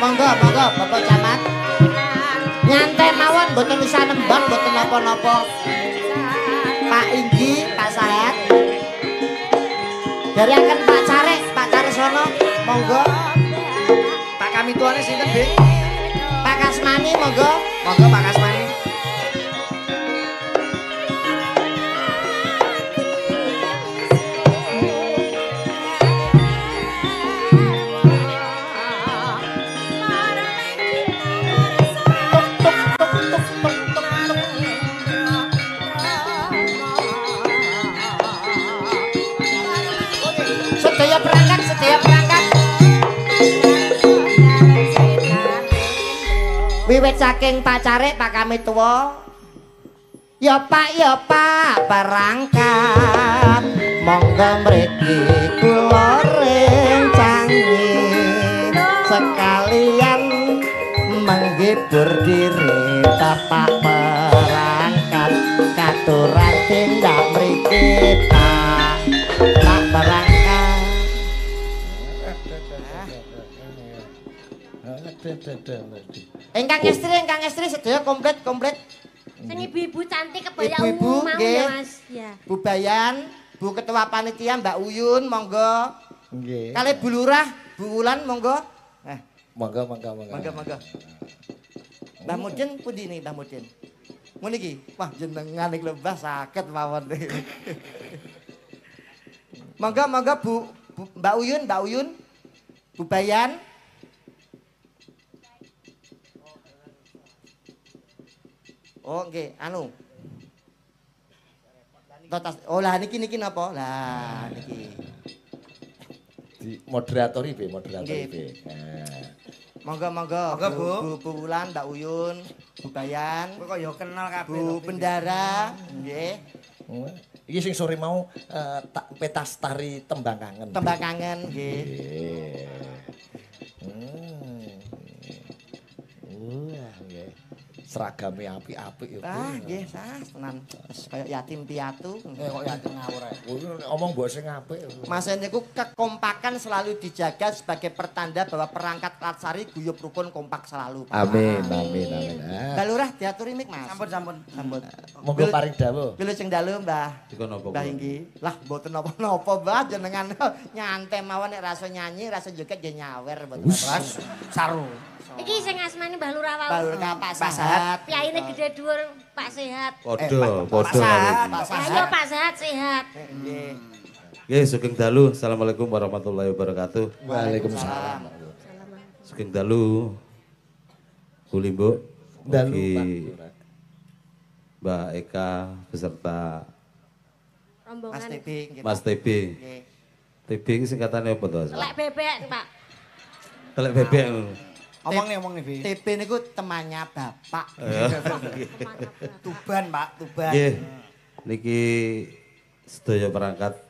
Monggo, monggo Bapak Camat. Nyantai mawon mboten usah nembang, mboten napa-napa. Pak Inggi, Pak Sahat. Dari akan Pak Carek, Pak Carsono, monggo. Pak kamituane sinten, Dik? Pak Kasmani, monggo. Monggo Pak Kasmani. Sedaya perangkat, sedaya perangkat. Wiwit saking Pak Carek, Pak Kamituwa. Ya Pak, ya Pak perangkat. Monggo mriki kula rencangi. Sekalian menghibur diri Bapak perangkat. Katuran tindak mriki Pak. Pak perangkat. Ingkang estri sedaya komplit komplit. Sing ibu-ibu cantik kebaya ibu-ibu ungu mau ya Mas. Ya. Bu Bayan, Bu Ketua Panitia Mbak Uyun monggo. Nggih. Kalih Bu Lurah, Bu Wulan monggo. Monggo monggo monggo. Monggo monggo. Mbah Mudin pundi niki Mbah Mudin? Ngono iki. Wah jenengan iki lho Mbah saged mawon. Monggo monggo Bu, Bu Mbak Uyun, Mbak Uyun. Bu Bayan. Oh nggih, anu. Oh lah niki niki napa? Lah niki. Di moderatori be, moderatori be. Monggo monggo. Monggo Bu. Bu Wulan, Mbak Uyun, Bu Bayan. Kowe kok ya kenal kabeh. Bu Bendara, nggih. Iki sing sore mau tak petas tari tembang kangen. Tembang kangen nggih. Wah, nggih. Seragame apik-apik ya. Ah, nggih, sah tenan. Wis kaya yatim piatu. Kok yatim ngawur ae. Omong mbok sing apik. Mas niku kekompakan selalu dijaga sebagai pertanda bahwa perangkat Latsari guyub rukun kompak selalu. Pak. Amin, amin, amin. Mbak Lurah diaturi mik, Mas. Sampun, sampun. Sampun. Monggo paring dawuh. Wilujeng dalu, Mbah. Mbah Inggi. Lah mboten napa-napa, Mbah, jenengan nyantai mawon nek rasa nyanyi, rasa joget nggih nyawer mboten apa. Saru. Iki sing asmane Mbah Lurah wau. Mbah Lurah Pak Sahat. Piyaine gede dhuwur Pak Sehat. Padha, padha. Pak Sehat. Ayo Pak Sehat sehat. Nggih. Nggih, sugeng dalu. Assalamualaikum warahmatullahi wabarakatuh. Waalaikumsalam. Sugeng dalu. Bu Limbuk. Dalu Pak. Mbak Eka beserta rombongan. Mas TB. Mas TB. TB iki singkatane apa to? Telek bebek, Pak. Telek bebek. Omong nih, Bi. TB niku temannya Bapak. Tuban, Pak, Tuban. Nggih. Niki sedaya perangkat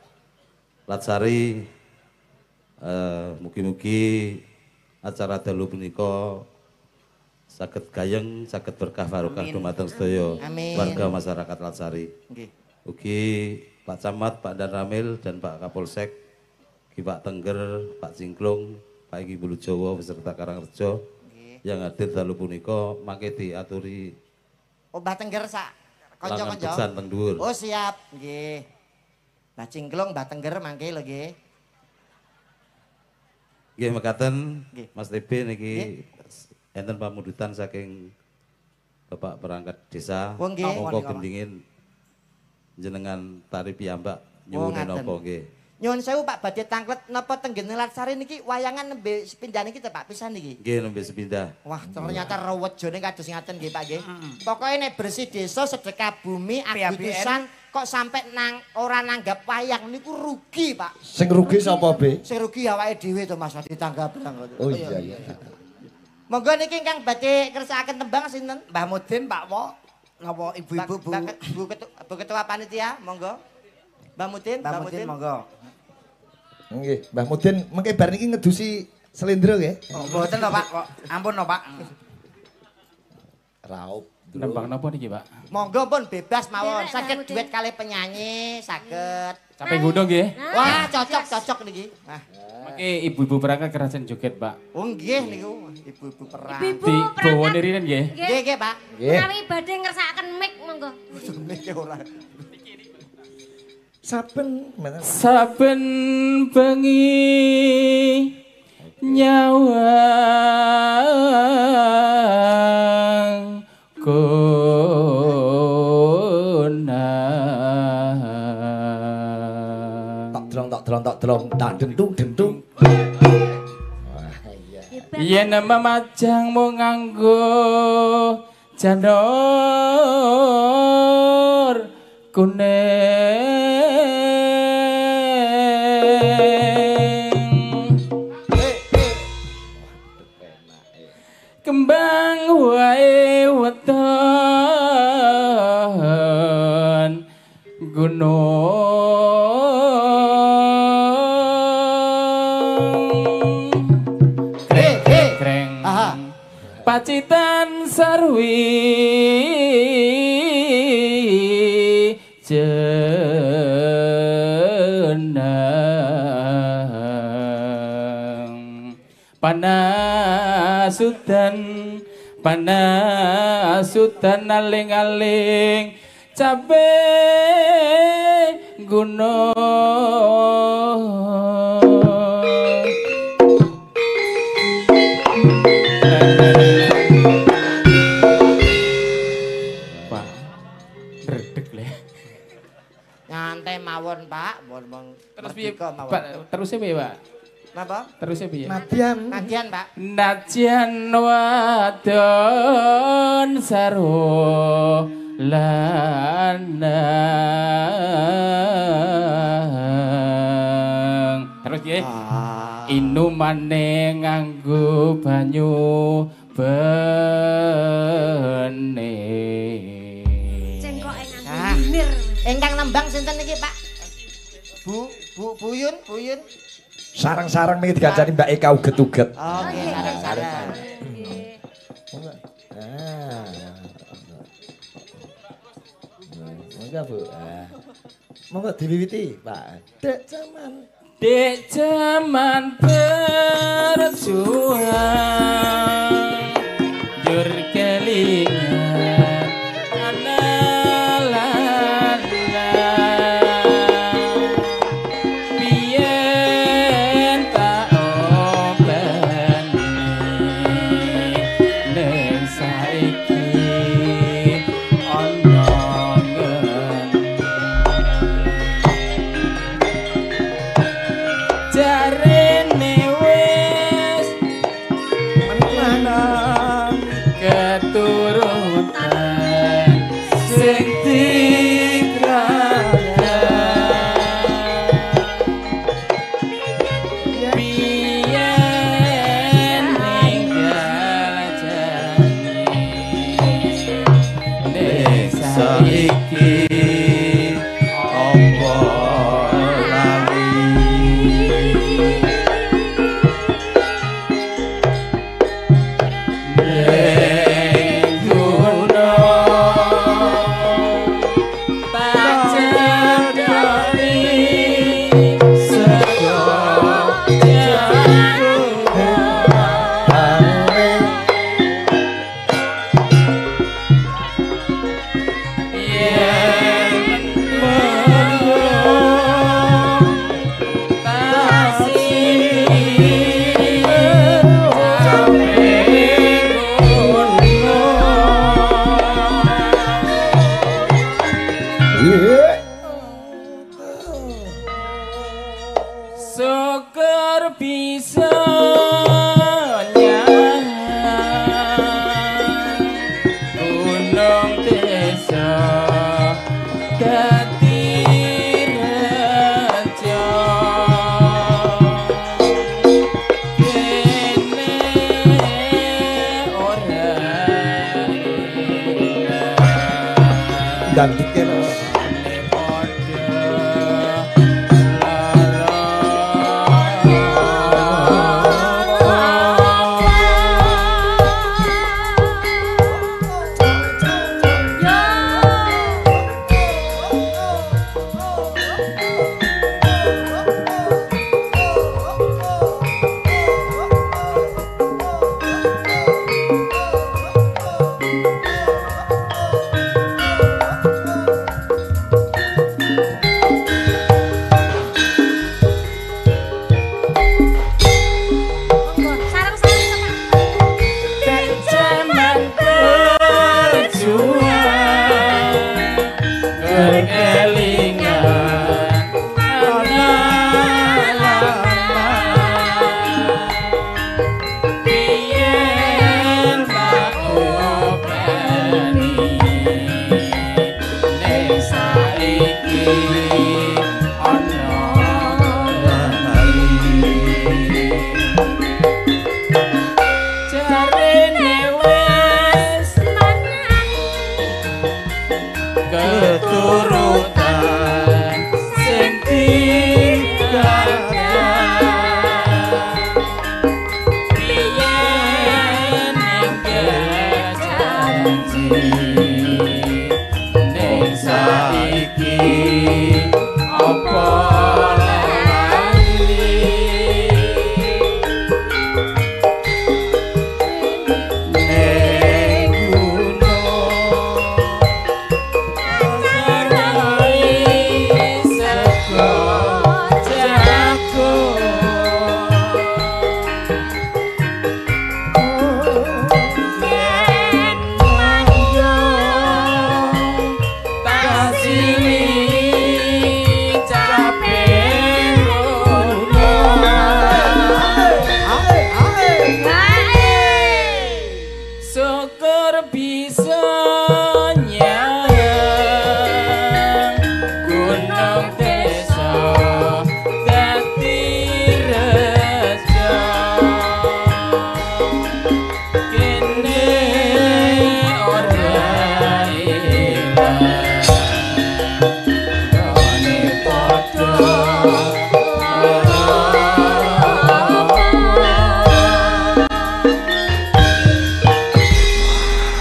Latsari mugi-mugi acara dalu punika saged gayeng, saged berkah barokah dumateng sedaya warga masyarakat Latsari. Nggih. Ugi Pak Camat, Pak Danramil dan Pak Kapolsek Ki Pak Tengger, Pak Cingklung, Pak Iki Bulu Jawa beserta Karangrejo yang hadir dalu punika mangke diaturi. Oh, Mbah Tengger sak kanca-kanca. Teng dhuwur. Oh, siap nggih. Mbah Cingklung, Mbah Tengger mangke lho nggih. Nggih mekaten Mas TB niki enten pamundutan saking Bapak perangkat desa. Monggo gendingin jenengan tari piyambak nyuwun napa nggih. Nyuwun sewu Pak badhe tanglet napa tenggene Latsari niki wayangan nembe sepindah niki Pak pisan niki. Nggih nembe sepindah. Wah, ternyata rewejone kados ngaten nggih Pak nggih. Pokoke nek bersih desa sedekah bumi agustusan kok sampai nang ora nanggap wayang niku rugi Pak. Sing rugi sapa Be? Sing rugi awake dhewe to Mas ditanggap. Oh iya iya. Monggo niki ingkang badhe kersakaken tembang sinten? Mbah Mudin, Pak Wo, napa ibu-ibu Bu? Bu Ketua Panitia, monggo. Mbah Mudin, Mbah Mudin monggo. Nggih, Mbah Mudin mengke bar niki ngedusi slendro nggih. Oh, mboten to, Pak. Kok ampun to, Pak. Raup. Nembang napa niki, Pak? Monggo pun bebas mawon. Saged duet kalih penyanyi, saged. Capek gunung nggih. Wah, cocok-cocok niki. Nah. Mangke ibu-ibu perangkat kerasan joget, Pak. Oh nggih niku, ibu-ibu perang. Ibu-ibu perangkat. Riyen nggih. Nggih, nggih, Pak. Menawi badhe ngersakaken mic monggo. Mic ora. Saben saben bengi nyawang konang tok drong tok drong tok drong tak dentung dentung. Wah iya. Yen memajang mung nganggo janur kuning kembang wae weton gunung kreng kreng Pacitan sarwi jeneng panasudan panasudan aling-aling cabe gunung. Pak, redeg le. Nyantai mawon Pak, mawon. Terus piye Pak? Terusnya piye Pak? Napa? Terusnya piye? Nadyan. Nadyan, Pak. Nadyan wadon sarwa lanang. Terus piye? Inumane nganggo banyu bening. Cengkoke nganggo minir. Ingkang nembang sinten niki, Pak? Bu Bu Buyun, Buyun. Sarang-sarang niki dikancani Mbak Eka uget-uget. Oh, nggih, sarang-sarang. Ah. Monggo, Bu. Monggo diwiwiti, Pak. Dek jaman. Dek jaman berjuang jur kelingan Syukur bisa nyang gunung desa dadi rejo kene ora dangdut kene.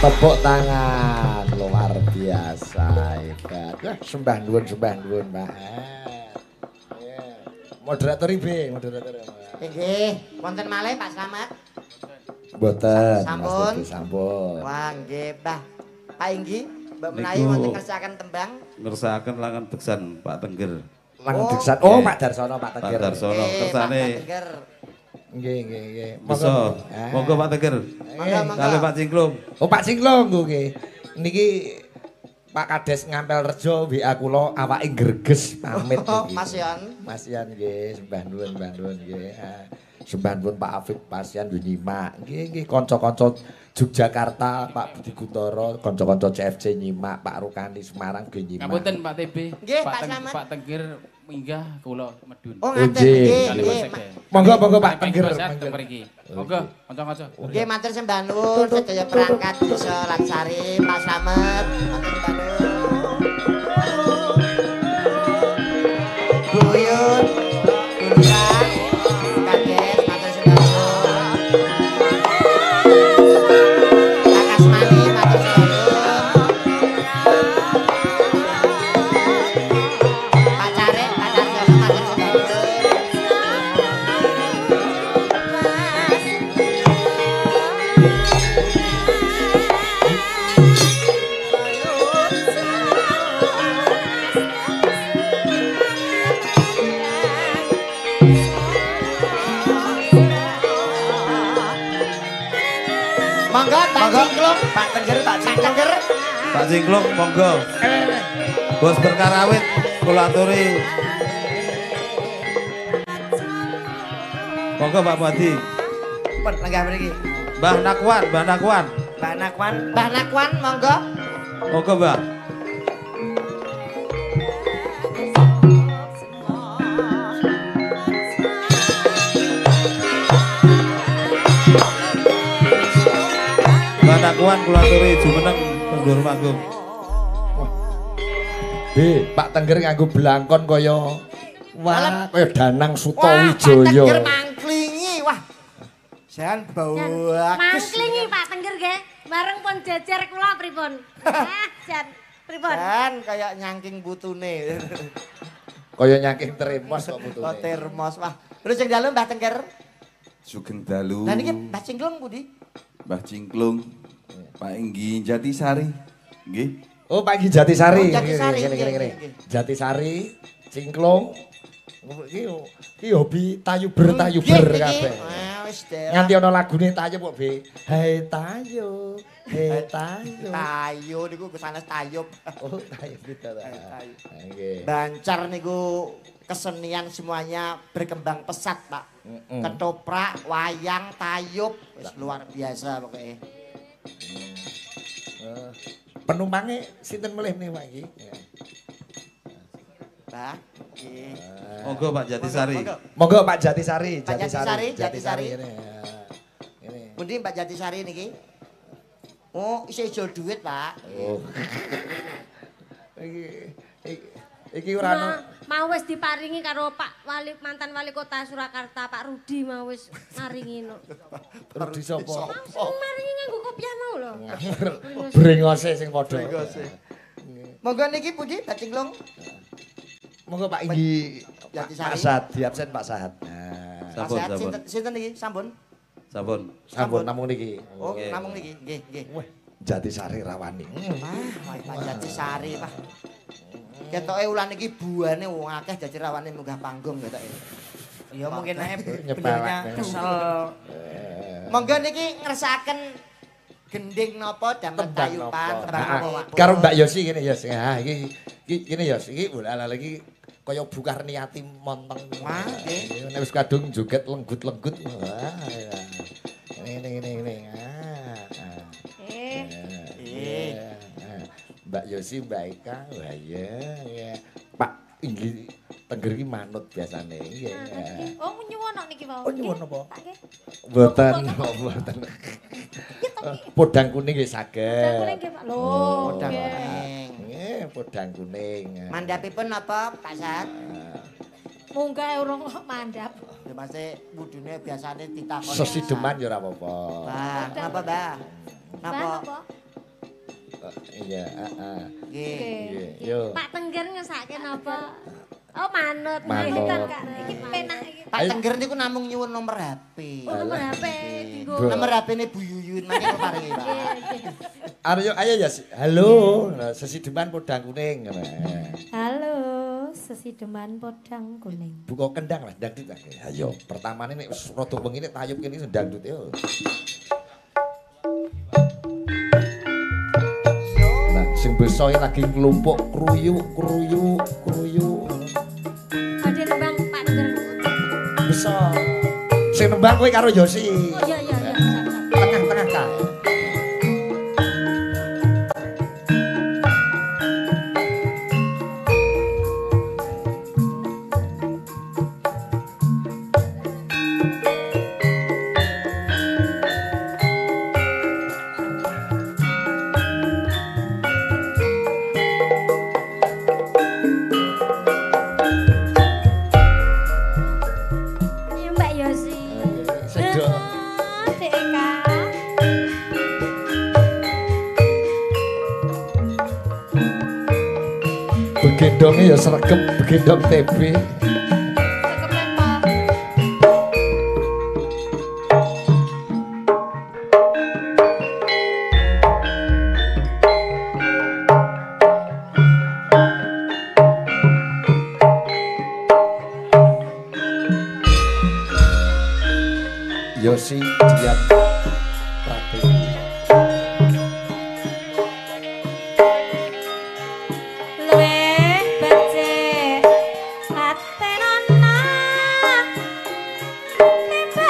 Tepuk tangan luar biasa hebat. Sembah nuwun Pak. Moderator IB, moderator. Nggih, wonten malih Pak Slamet? Mboten. Sampun. Sampun. Wah, nggih, Mbah. Pak Inggi, mbok menawi wonten ngersakaken tembang. Ngersakaken langan beksan Pak Tengger. Langan beksan. Oh, Pak Darsono, Pak Tengger. Pak Darsono kersane. Nggih, nggih, nggih. Monggo. Monggo Pak Tengger. Monggo, monggo. Kalih Pak Cingklung. Oh, Pak Cingklung nggih. Niki Pak Kades Ngampel Rejo WA kula awake greges pamit niki. Mas Yan. Mas Yan nggih, sembah nuwun, sembah nuwun nggih. Sembah nuwun Pak Afif Pasyan yo nyimak. Nggih, nggih kanca-kanca Yogyakarta, Pak Budi Guntoro, kanca-kanca CFC nyimak, Pak Rukani Semarang nggih nyimak. Ngapunten Pak TB. Nggih, Pak Slamet. Pak Tengger minggah kula medun. Oh, ngaten nggih. Monggo monggo Pak Tengger. Monggo kanca-kanca. Nggih, matur sembah nuwun sedaya perangkat Desa Latsari, Pak Slamet, matur sembah nuwun. Buyut, Lurah, Kades, matur sembah nuwun. Pak Kasmani, matur sembah nuwun. Pak Carek, Pak Darsono, matur sembah nuwun. Monggo Pak Cingklung, Pak Tengger, Pak Cingklung. Pak Cingklung monggo. Bos berkarawit kula aturi. Monggo Pak Bupati. Pun lenggah mriki. Mbah Nakwan, Mbah Nakwan. Mbah Nakwan, Mbah Nakwan monggo. Monggo, Mbah. Mbah Nakwan kula aturi jumeneng teng manggung. B, Pak Tengger nganggo blangkon kaya wah, kaya Danang Sutawijaya. Pak Tengger mangklingi, wah. Jan bagus. Mangklingi Pak Tengger nggih. Bareng pun jejer kula pripun? Ah, jan pripun? Jan kaya nyangking putune. Kaya nyangking termos kok putune. Oh, termos wah. Terus sing dalu Mbah Tengger. Sugeng dalu. Lah niki Mbah Cingklung pundi? Mbah Cingklung. Pak Inggi Jatisari. Nggih. Oh, Pak Inggi Jatisari. Oh, Jatisari. Ngene. Jatisari, Cingklung. Iki hobi tayuber-tayuber kabeh. Nganti ana lagune tayub kok, Be. Hei tayo, hei tayo. Tayo niku sanes tayub. Oh, tayub ta. Nggih. Bancar niku kesenian semuanya berkembang pesat, Pak. Ketoprak, wayang, tayub wis luar biasa pokoke. Penumpange sinten melih nih Pak iki? Pak, nggih. Monggo Pak Jatisari. Monggo Pak Jatisari, Jatisari, Jatisari. Ini. Pundi Pak Jatisari niki? Oh, isih ijol duit, Pak. Oh. Iki ora ono. Mau wis diparingi karo Pak Wali, mantan Wali Kota Surakarta, Pak Rudi mau wis maringi no. Rudi sapa? Mau maringi nganggo kopiah mau lho. Brengose sing padha. Brengose. Monggo niki pundi Pak Cingklung? Monggo Pak Inggi Jatisari. Pak Sahat, di absen Pak Sahat. Nah. Sampun, sampun. Sinten niki? Sampun. Sampun. Sampun namung niki. Oh, namung niki. Nggih, nggih. Wah, Jatisari rawani. Wah, Pak Jatisari, Pak. Ketoke ulan iki buane wong akeh dadi rawane munggah panggung ketoke. Ya mungkin ae beliaunya kesel. Monggo niki ngersakaken gending napa damel tayuban tembang napa. Karo Mbak Yosi ngene Yos. Ha iki iki ngene Yos, iki bola lagi kaya Bukarniati montong. Wah, nggih. Nek wis kadung joget lenggut-lenggut. Wah. Ngene ngene ngene. Eh. Mbak Yosi, Mbak Eka, wah iya, iya. Pak Inggi Tengger iki manut biasane. Iya. Oh, nyuwun niki wau. Oh, nyuwun apa? Mboten, mboten. Podang kuning nggih saged. Podang kuning nggih, Pak. Lho, podang kuning. Nggih, podang kuning. Mandhapipun napa, Pak Sat? Munggah urung kok mandhap. Ya mase mudune biasane ditakoni. Sesideman ya ora apa-apa. Bah, napa, Mbah? Napa? Iya, heeh. Nggih. Yo. Pak Tengger ngesake napa? Oh, manut. Manut. Iki penak iki. Pak Tengger niku namung nyuwun nomor HP. Oh, nomor HP dinggo. Nomor HP-ne Bu Yuyun mangke kok paringi, Pak. Ayo ayo ya. Halo, sesideman podang kuning. Halo, sesideman podang kuning. Buka kendang lah dangdut. Ayo, pertamane nek wis rada wengi nek tayub kene dangdut yo. Sing besoe lagi nglumpuk kruyuk kruyuk kruyuk. Badhe nembang Pak Tengger. Beso. Sing nembang kowe karo Yosi. Oh iya iya iya. Tengah-tengah kae. Begendongnya ya sregep, begendong TB. Yosi Dian Pratiwi. Luwih becik atenana timbang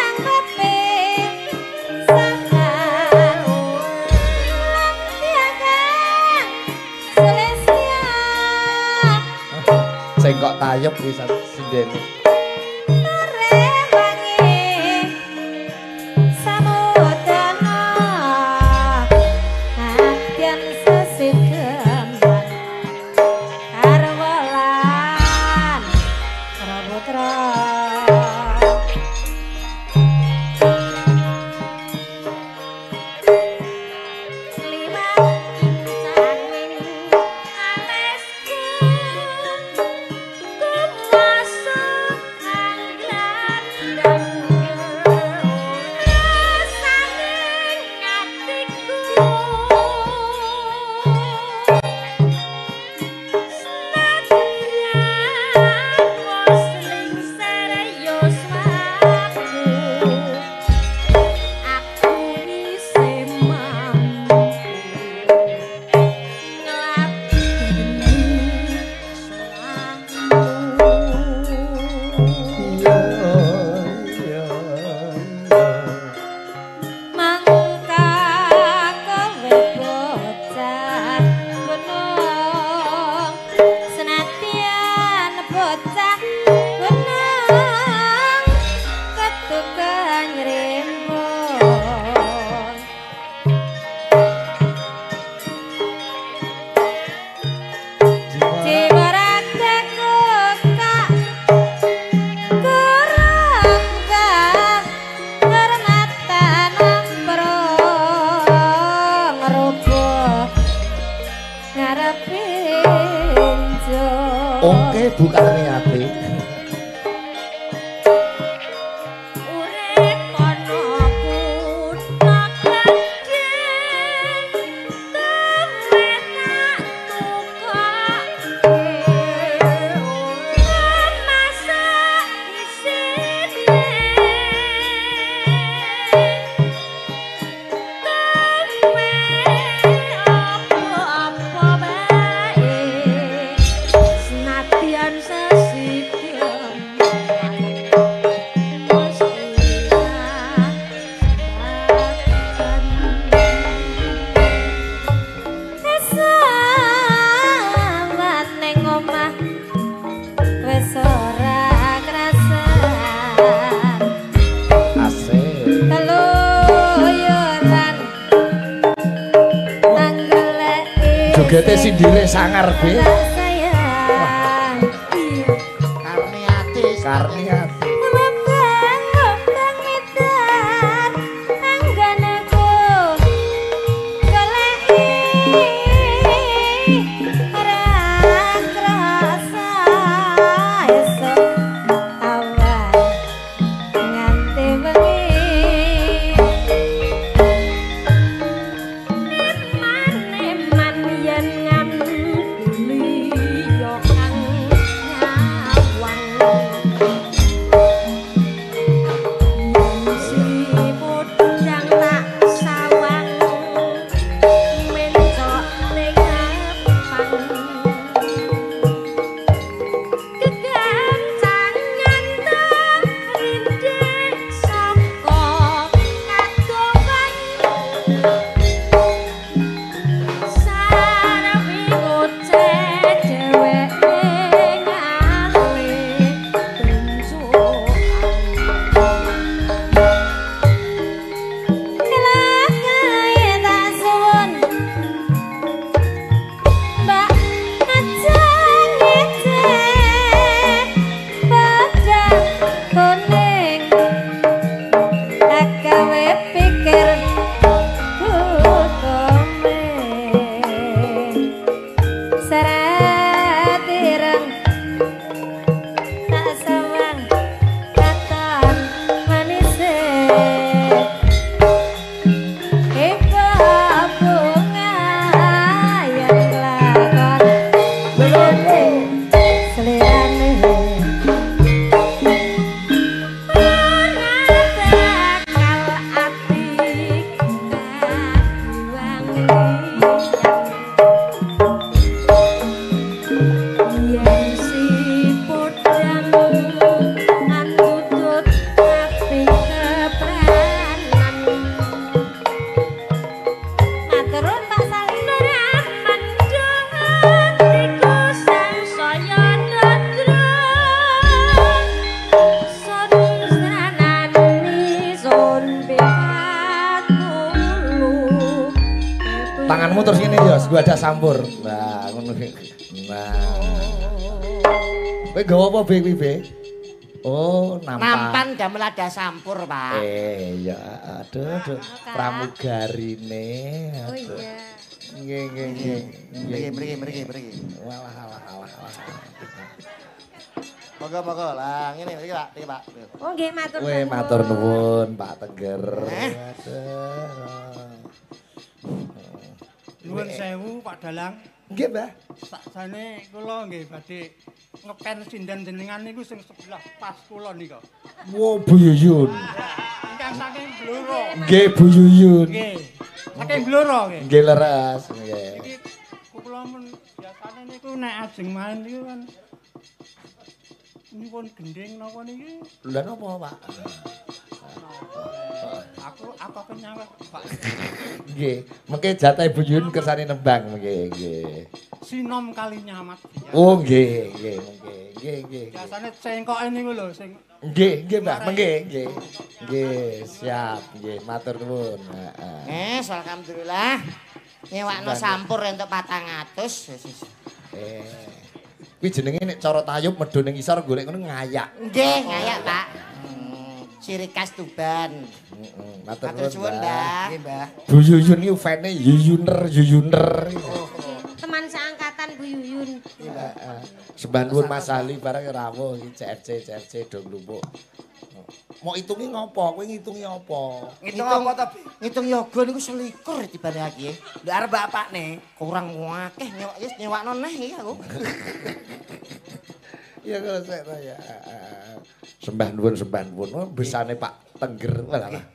Sayep wis sindene. Oke, Bu Karniati. Urip ana kutha gedhe, kowe tak tukokke. Masak isine, kowe apa-apa bae, senadyan sesigem Sawan ning omah wis ora krasan. Asik. Keluyuran nanggoleki Jogete sindire sangar, Be. Sayang. Karniati. Karniati. Lembang-lembang mitar anggoneku goleki ora krasa esuk awan nganti wengi. Eman-eman yen ngandeli Tanganmu terus ngene ya, gua ada sampur. Nah, ngono. Nah. Kowe nggawa apa be kuwi, Be? Oh, nampan. Nampan damel ada sampur, Pak. Iya, aduh, aduh. Pramugarine. Oh iya. Nggih, nggih, nggih. Mriki, mriki, mriki. Walah, alah, alah, alah. Monggo, monggo. Lah, ngene mriki, Pak. Mriki, Pak. Oh, nggih, matur nuwun. Weh, matur nuwun, Pak Tengger. Aduh. Nuwun sewu, Pak Dalang. Nggih, Mbah. Sakjane kula nggih badhe ngepen sinden jenengan niku sing sebelah pas kula nika. Wo, Bu Yuyun. Ingkang saking Blora. Nggih, Bu Yuyun. Nggih. Saking Blora nggih. Nggih leres, nggih. Niki kula mun biasane niku nek ajeng main niku kan nyuwun gending napa niki? Lha napa, Pak? Aku kenyang, Pak. Nggih, mengke jatah Ibu Yuyun kersane nembang mengke nggih. Sinom kali nyamat. Oh nggih, nggih mengke. Nggih, nggih. Biasane cengkoke niku lho sing nggih, nggih Mbah, mengke nggih. Nggih, siap nggih, matur nuwun. Heeh. Alhamdulillah. Nyewakno sampur entuk 400. Kuwi jenenge nek cara tayub medhun ning isor golek ngono ngayak. Nggih, ngayak, Pak. Ciri khas Tuban. Heeh, matur nuwun, Mbah. Nggih, Mbah. Bu Yuyun iki fane Yuyuner, Yuyuner. Teman seangkatan Bu Yuyun. Heeh. Sembah nuwun Mas Ali bareng rawuh iki CFC CFC do nglumpuk. Mau hitungi ngopo? Kowe ngitungi apa? Ngitung apa to, Bi? Ngitung yoga niku 21 tibane iki. Lho arep bapakne. Kurang akeh nyewak wis nyewakno neh iki aku. Ya kok sik ta ya. Sembah nuwun, sembah nuwun. Besane Pak Tengger. Walah.